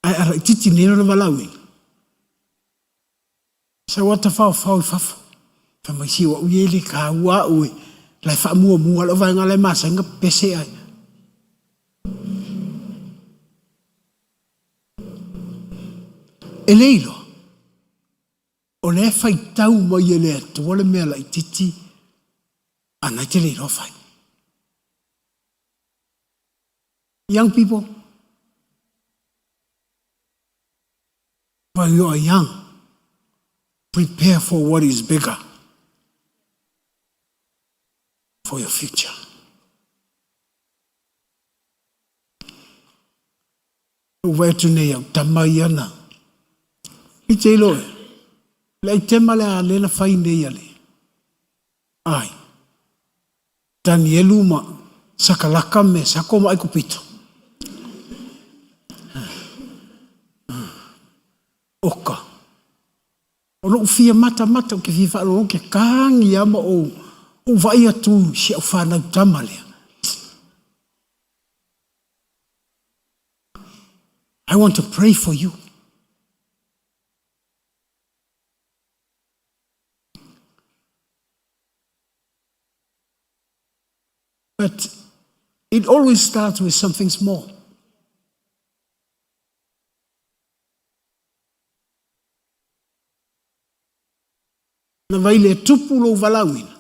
Ae a laitiiti nei lona valaauina, sau lava tafaofao i fafo. Fai mai, si o au ia e le taua au e, la e faamuamua lau vaega la e masani ona pepese ai. E le iloa, o lea e faitau mai e le Atua le mea laitiiti a na e te le iloa fai. Young people, while you are young, prepare for what is bigger for your future. Ou vaai atu nei au tama ia na. I te ilo e, le aitema le a le na fai nei a le. Ai. Danielu ma Sakalaka me Sako ma Aikupito. Oka. O lou fia matamata ou te fia faalogologo ke kagi lava ma ou ou vaai atu i si au fanau tama lea. I want to pray for you. But it always starts with something small. Na vai le tupu lou valaauina,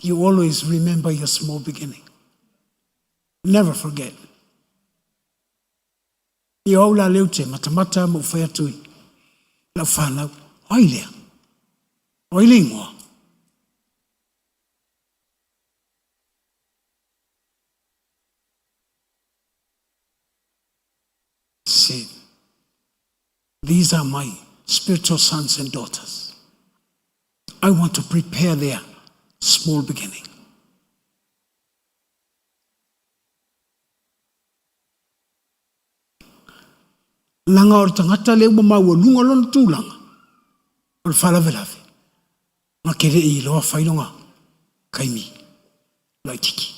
you always remember your small beginning. Never forget. I o au la leu te matamata ma ou fai atu i lau whanau, o ai lea? O ai le ingoa? Said, these are my spiritual sons and daughters. I want to prepare their small beginning. Leaga o le tagata lea ua maualuga lona tulaga o le faalavelave, na te le i iloa fai lona taimi laititi.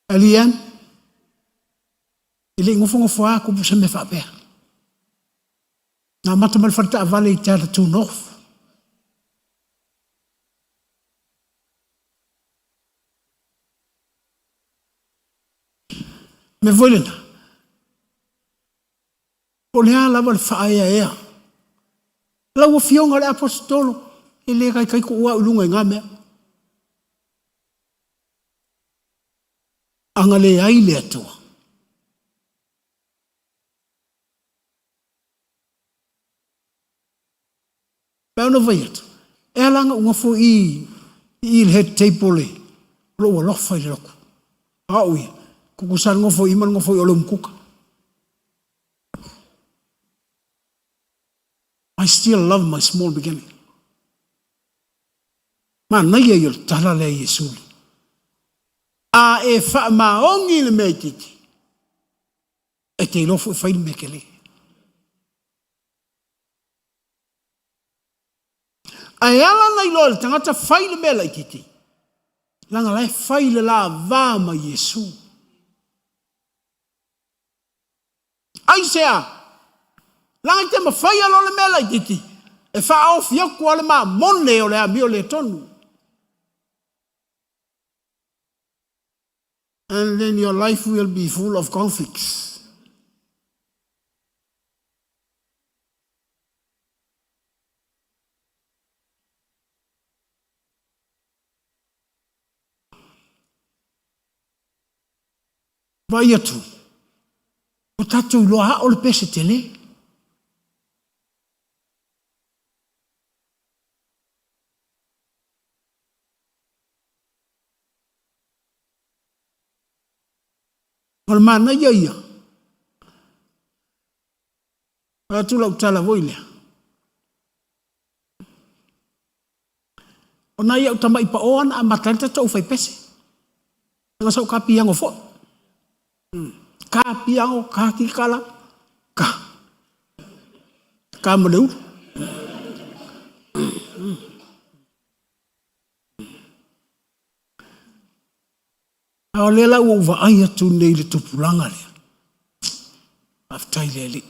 Alii e le i nofonofo lava tupu se mea faapea. Na amata mai le fale taavale i Te Atatū North. Mea foi lena, po o le a lava le faaeaea. Lau Afioga i le Aposetolo, e le taitai tuua au i luga i na mea. Ana leai le Atua. Pei ona fai atu, e ala ona ou nofo i i le head table o lou alofa i le lotu. A o au ia, tutusa le nofo i i ma le nofo i o le umukuka. I still love my small beginning. Manaia ia o le tala lea a Iesu. A e faamaoni i le mea itiiti, e te iloa foi fai le mea tele. Ae ala ona iloa e le tagata fai le mea laitiiti, leaga la e fai le la va ma Iesu. Aisea? Leaga i te mafaia loa le mea laitiiti, e faaofi atu lava le mamone o le amio le tonu. And then your life will be full of conflicts. Vaai atu, ua tatou iloa ao le pese tele. O le manaia ia, atu lau tala foi lea. O nai au tamai paoa na amata ai le tatou fai pese. Leaga sa ou kapiago foi. Kapiago, katikala, ka. Ka ma le ulu. A o lea la ua ou vaai atu nei i le tupulaga lea. Faafetai i le Alii.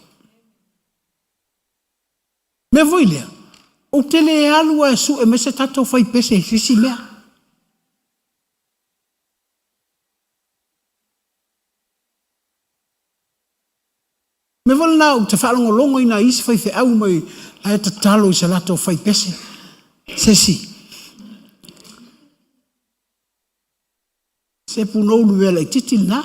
Mea foi lea, ou te le alu a e sue mai se tatou fai pese i se isi mea. Mea foi lena ou te faalogologo i nai isi faifeau mai la e tatalo i se latou fai pese. Se isi. Se punou le mea laitiiti lena.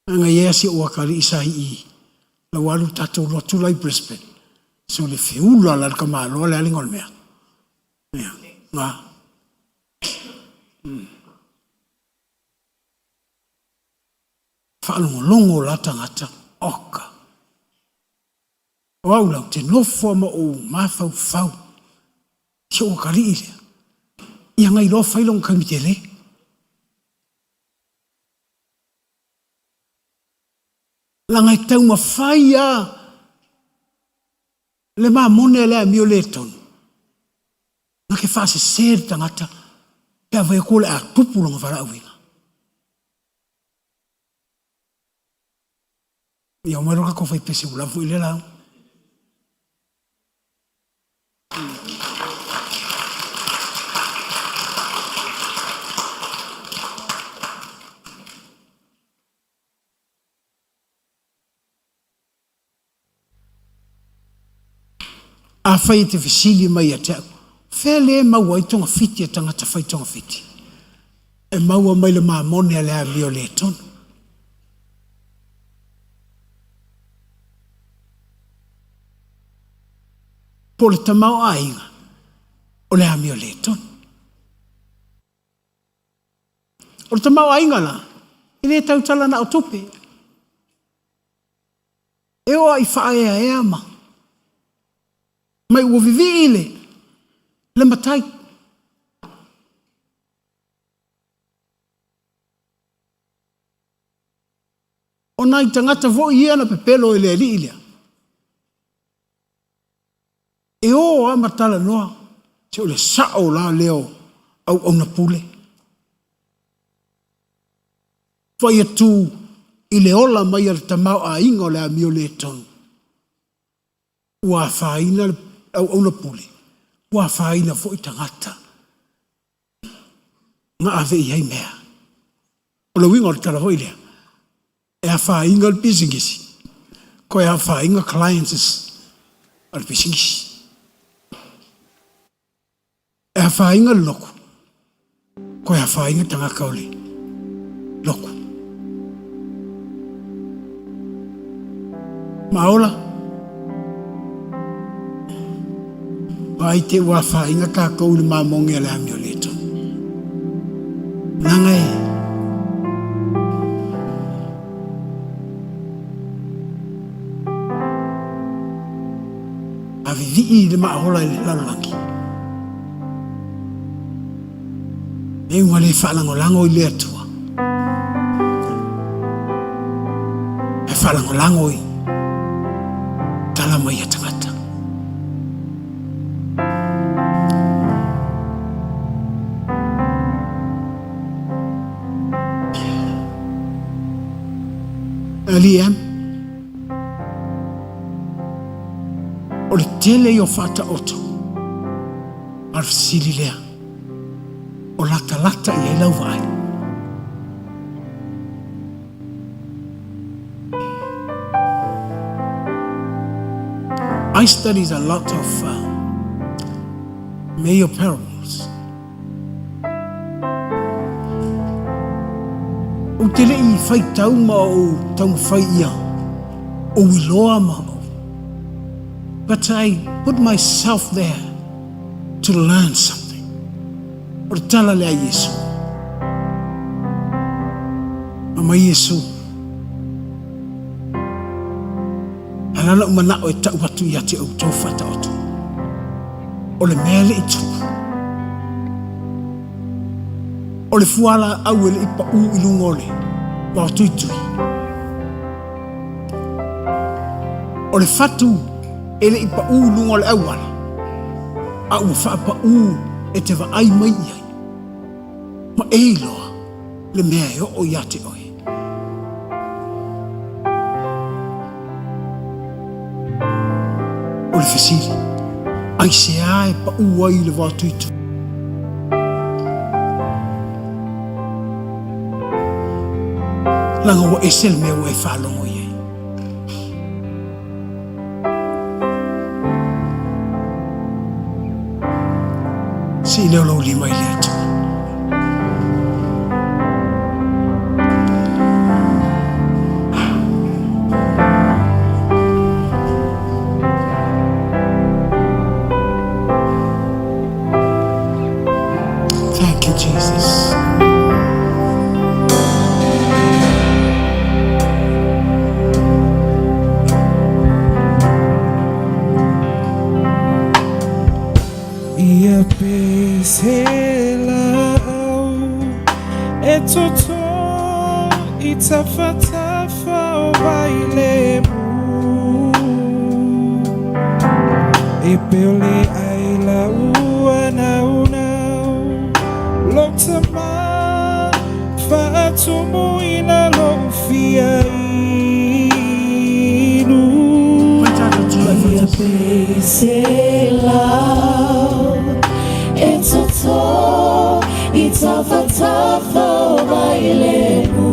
Leaga e i ai si ou atalii sa i i La ua alu tatou alu atu la i Brisbane. So le feula la le tamaloa le aliga o le mea. Ia, nga. Faalogologo la tagata, oka. O au la, ou te nofo lava ma ou mafaufau, si ou atalii lea, ia na iloa fai lona taimi tele. Leaga e taumafai lava le mamone a le amio le tonu, na te faasese le tagata pe a fai atu o le a tupu lona valaauina. Ia omai loa tatou fai pese ua lava foi lea lauga. Afai e te fesili mai ia te au, fea lea e maua ai togafiti a tagata fai togafiti? E maua mai le mamone a le amio le tonu. Po o le tamaoaiga o le amio le tonu. O le tamaoaiga la, e le tautala na o tupe. E oo lava i faaeaea ma mai ua vivii le le matai. O nai tagata foi ia na pepelo i le alii lea, e o lava ma talanoa, se o le sao la lea o auauna pule. Fai atu i le ola mai a le tamaoaiga o le amio le tonu, ua afaina le auauna pule, ua afaina foi tagata na ave i ai mea. O le uiga o le tala foi lea, e afaina le pisinisi, toe afaina clients a le pisinisi. E afaina le lotu, toe afaina tagata o le lotu. Maola, vaai te ua afaina tatou i le mamoge a le amio le tonu. Leaga e A vivii le maaola i le lalolagi, e ua le faalagolago i le Atua, ae faalagolago i tala mai a tagata. Alii O le tele ia o faataoto a le fesili lea, o latalata i ai lau vaai. I studied a lot of Mayo parables. Ou te le i faitau ma ou taumafai ia ou iloa ma But I put myself there to learn something. O le tala lea a Iesu. Fai mai Iesu, Ala lou manao e tau atu ia te outou faataoto, o le mea e le i tupu. O le fualaau e le i paū i luga o le vaotuitui. O le fatu e le i paū i luga o le auala, a ua faapaū e te vaai mai i ai, ma e iloa le mea e oo ia te oe. O le fesili, aisea e paū ai le vaotuitui? Leaga ua ese le mea ua e faalogo i ai. Sii lea o lou lima i le Atua. toto i tafatafa o vai le mu. E pele ai la ua nau nau Lo tama Whaatumu ina lo fia inu. Ia pese lau e toto i tafatafa o vai le mu.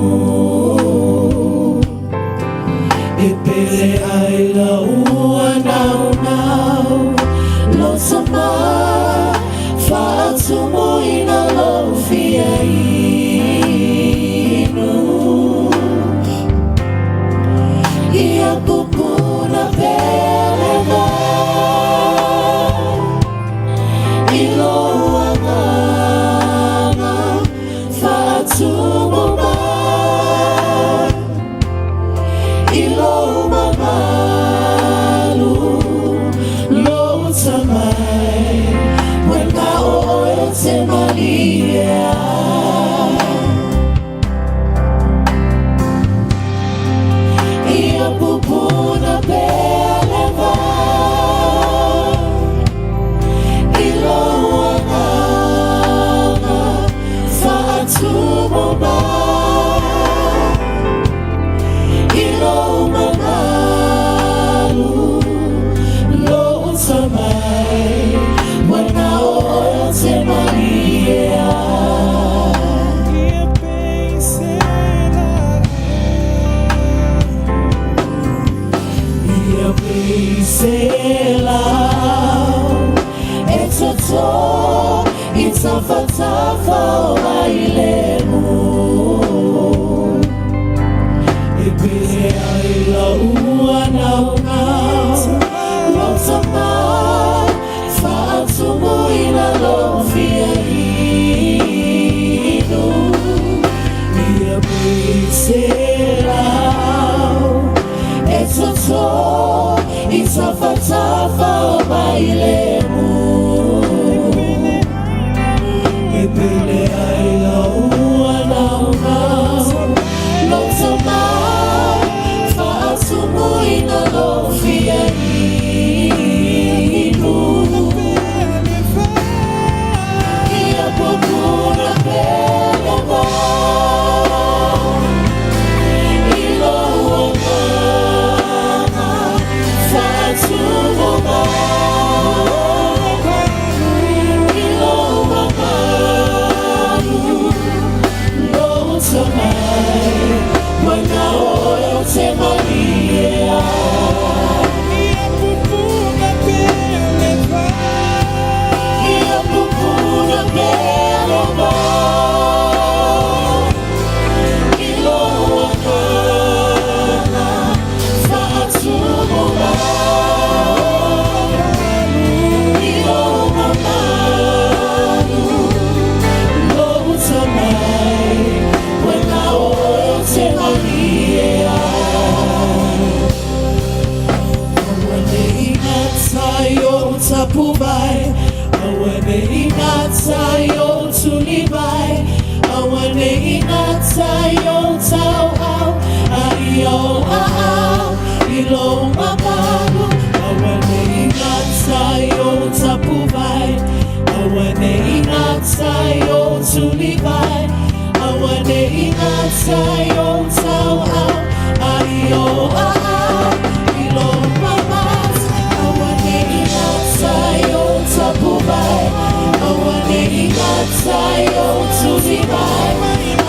E pele ai la ua nau nau lo tama whaatumu ina lo fia inu. Ia pupuna pele vai i lo agaga whaatumu mai i lo mamalu lo tamai Wena o oe o te malie ai. Ia pupuna pele vai i lo agaga whaatumu mai i lo mamalu lo tamai Wena o oe o te malie ai. Ia pese lau. Ia pese lau e toto i tafatafa o vai le mu. E pele ai la ua nau nau lo tama whaatumu ina lo fia inu. Ia pese lau e toto i tafatafa o vai le mu. E pele ai la ua nau nau lo tama whaatumu ina lo fia inu. Ia pupuna pele vai i lo agaga whaatumu mai i lo mamalu lo tamai Wena o oe o te malie ai. Ia pupuna pele vai. Ia pupuna pele vai i lo agaga whaatumu mai i lo mamalu lo tamai Wena o oe o te malie ai. Aua ne i ngata i o tapu vai, aua ne i ngata i o tuli vai, aua ne i ngata i o tau au, a i o a au, i lo mamalu. Aua ne i ngata i o tapu vai, aua ne i ngata i o tuli vai, aua ne i ngata i o tau au, a i o a au, i lo mamalu. Aua ne i ngata i o tapu vai, aua ne i ngata i o tuli vai,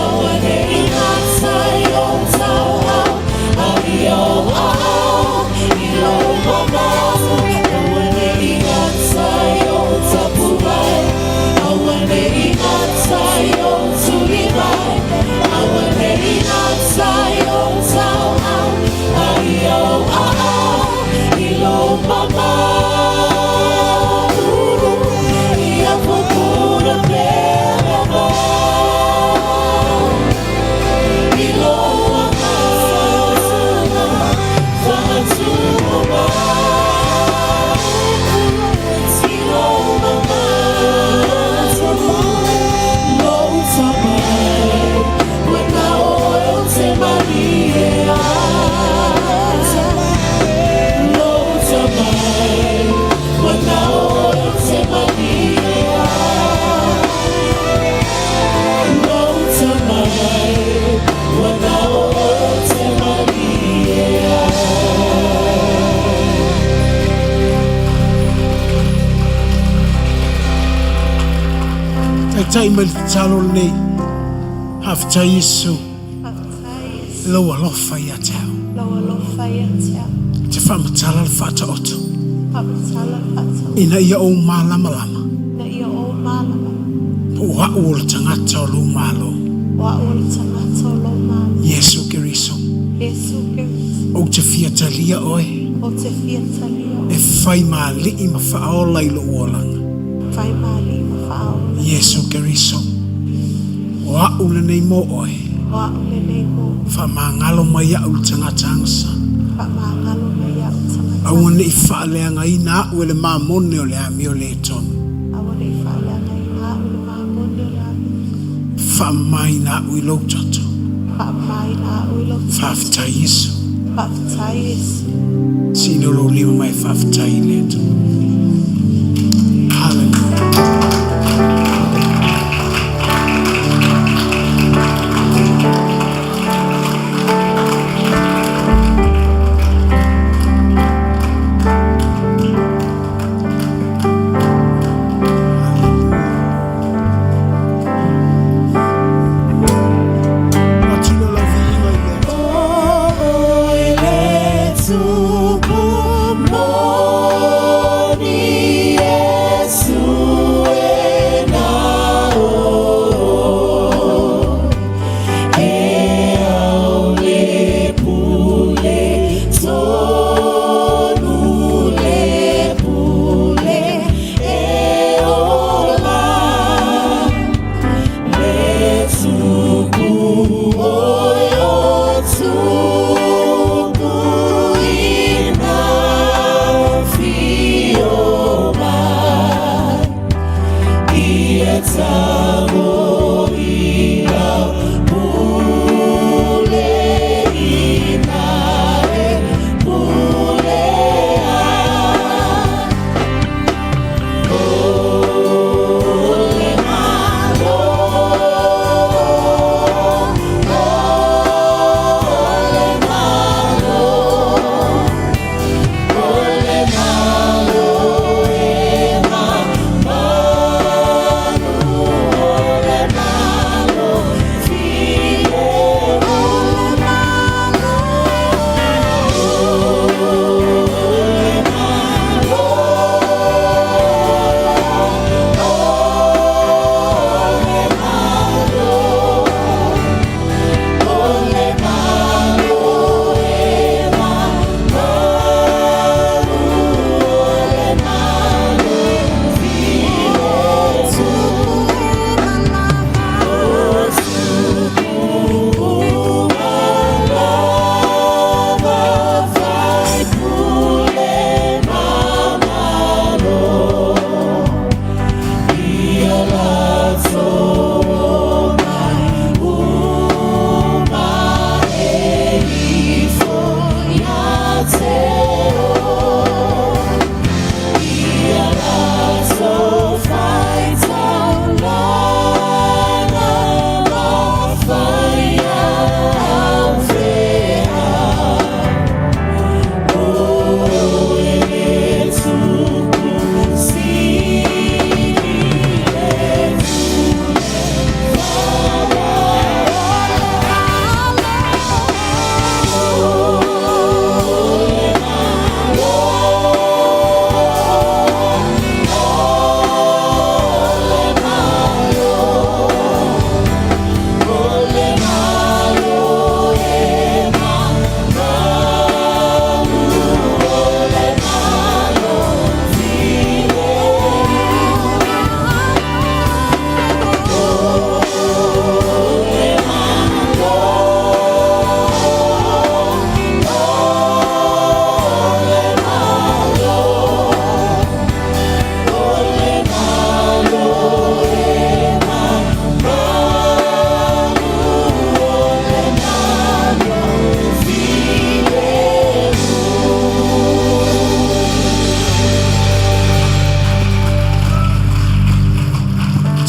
aua ne i ngata i o tau au, a i o a au, i lo mamalu. Aua ne i ngata i o tapu vai, aua ne i ngata i o tuli vai, aua ne i ngata Taitai mai le tatalo lenei. Faafetai Iesu. I lou alofa ia te au. Lou alofa ia te au. Ou te faamatala le faataoto. Faamatala le faataoto. Ina ia ou malamalama. Ina ia ou malamalama. Po o au o le tagata o lou Malo. O au o le tagata o lou Malo. Iesu Keriso. Iesu Keriso. Ou te fia talia oe. Ou te fia talia oe. E fai ma Alii ma Faaola i lou olaga. Fai ma Alii ma Faaola. Iesu Keriso. O au lenei mo oe. O au lenei mo oe. Faamagalo mai iaʻu le tagata agasa. Faamagalo mai iaʻu le tagata. Aua ne i faaleagaina au e le mamone o le amio le tonu. Aua ne i faaleagaina au e le mamone o le amio le tonu. Faamamaina au i lou toto. Faamamaina au i lou toto. Faafetai Iesu. Faafetai Iesu. Sii lou lima mai faafetai i le Atua. Hallelujah.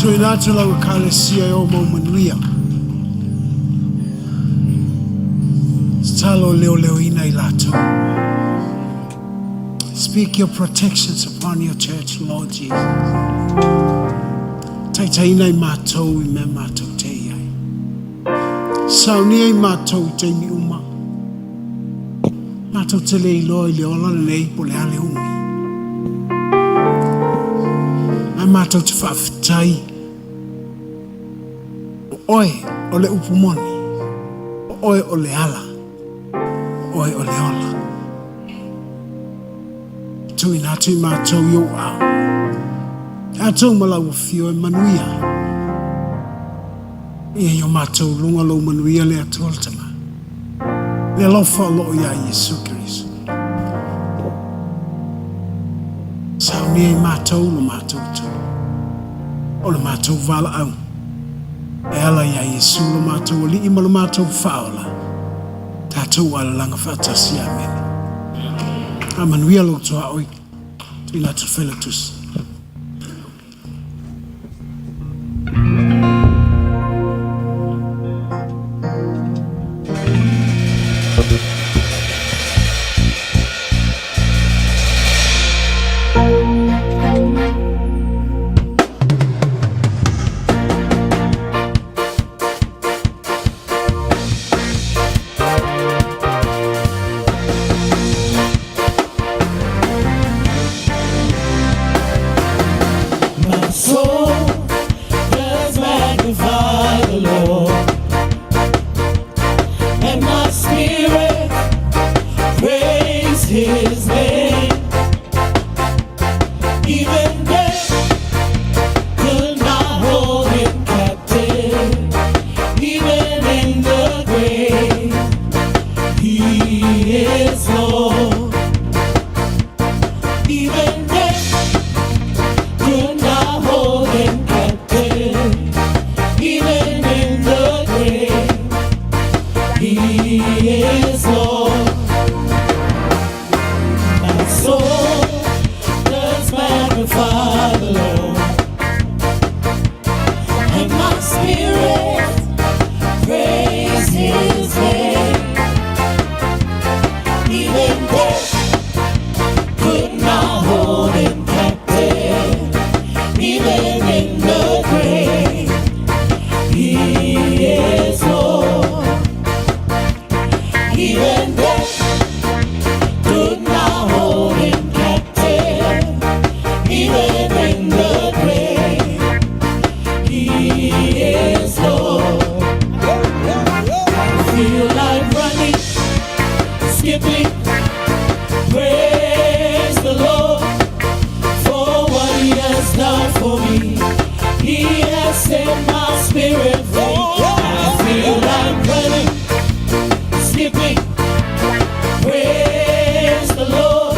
Tuuina atu lau Ekalesia e o mau manuia. Tatalo leoleoina i latou. Speak your protections upon your church, Lord Jesus. Taitaina i mātou i mea mātou te i ai. Saunia i mātou i teimi uma. Mātou te le iloa i le ola lenei po le ale umi. Mai mātou te whaawhitai o oe o le upu moni, o oe o le ala, o oe o le ola. Tuuina atu i mātou i ou ao. A tou ma lau afio e manuia. Ia i o mātou lunga lou manuia le Atua le Tama. Le alofa o loo iā Iesu Keriso. Saunia i mātou lo mātou tu. O le mātou valaau. E ala iā Iesu lo mātou alii ma lo mātou whaola. Tātou alalaga faatasi. Amene. A manuia lou tuaoi. Tuuina atu le Failautusi. My soul does magnify the Lord, and my spirit praise His name. Even death could not hold him captive. Even in the grave, He is Lord. Even death could not hold him captive. Even in the grave, He is Lord. My soul does magnify the Lord, and my spirit praise His name. Even death could not hold him captive. Even in the grave, He is Lord. Even death could not hold him captive. Even in the grave, He is Lord. Feel like running, skipping, praise the Lord for what He has done for me. He has set my spirit free. I feel like running, skipping, praise the Lord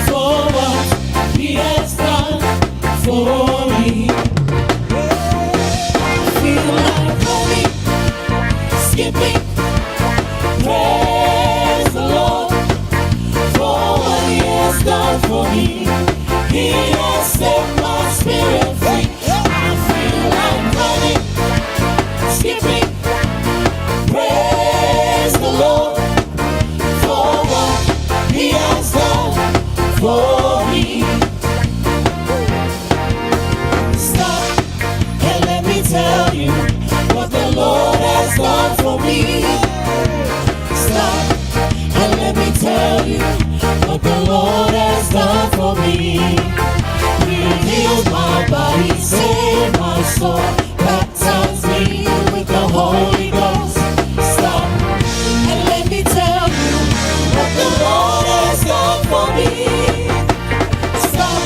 for what He has done for me. I feel like running, skipping, praise the Lord for what He has done for me. He has set my spirit free. I feel like running, skipping, praise the Lord for what He has done for me. Stop and let me tell you what the Lord has done for me. Stop and let me tell you what the Lord has done for me. He healed my body, saved my soul, baptized me with the Holy Ghost. Stop and let me tell you what the Lord has done for me. Stop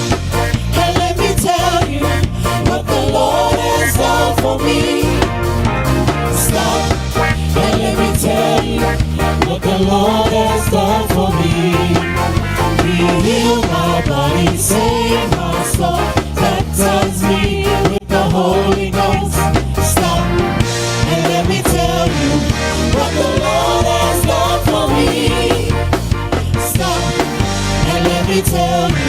and let me tell you what the Lord has done for me. Stop and let me tell you what the Lord has done for me. He healed my body, saved my soul, baptized me with the Holy Ghost. Stop and let me tell you what the Lord has done for me. Stop and let me tell you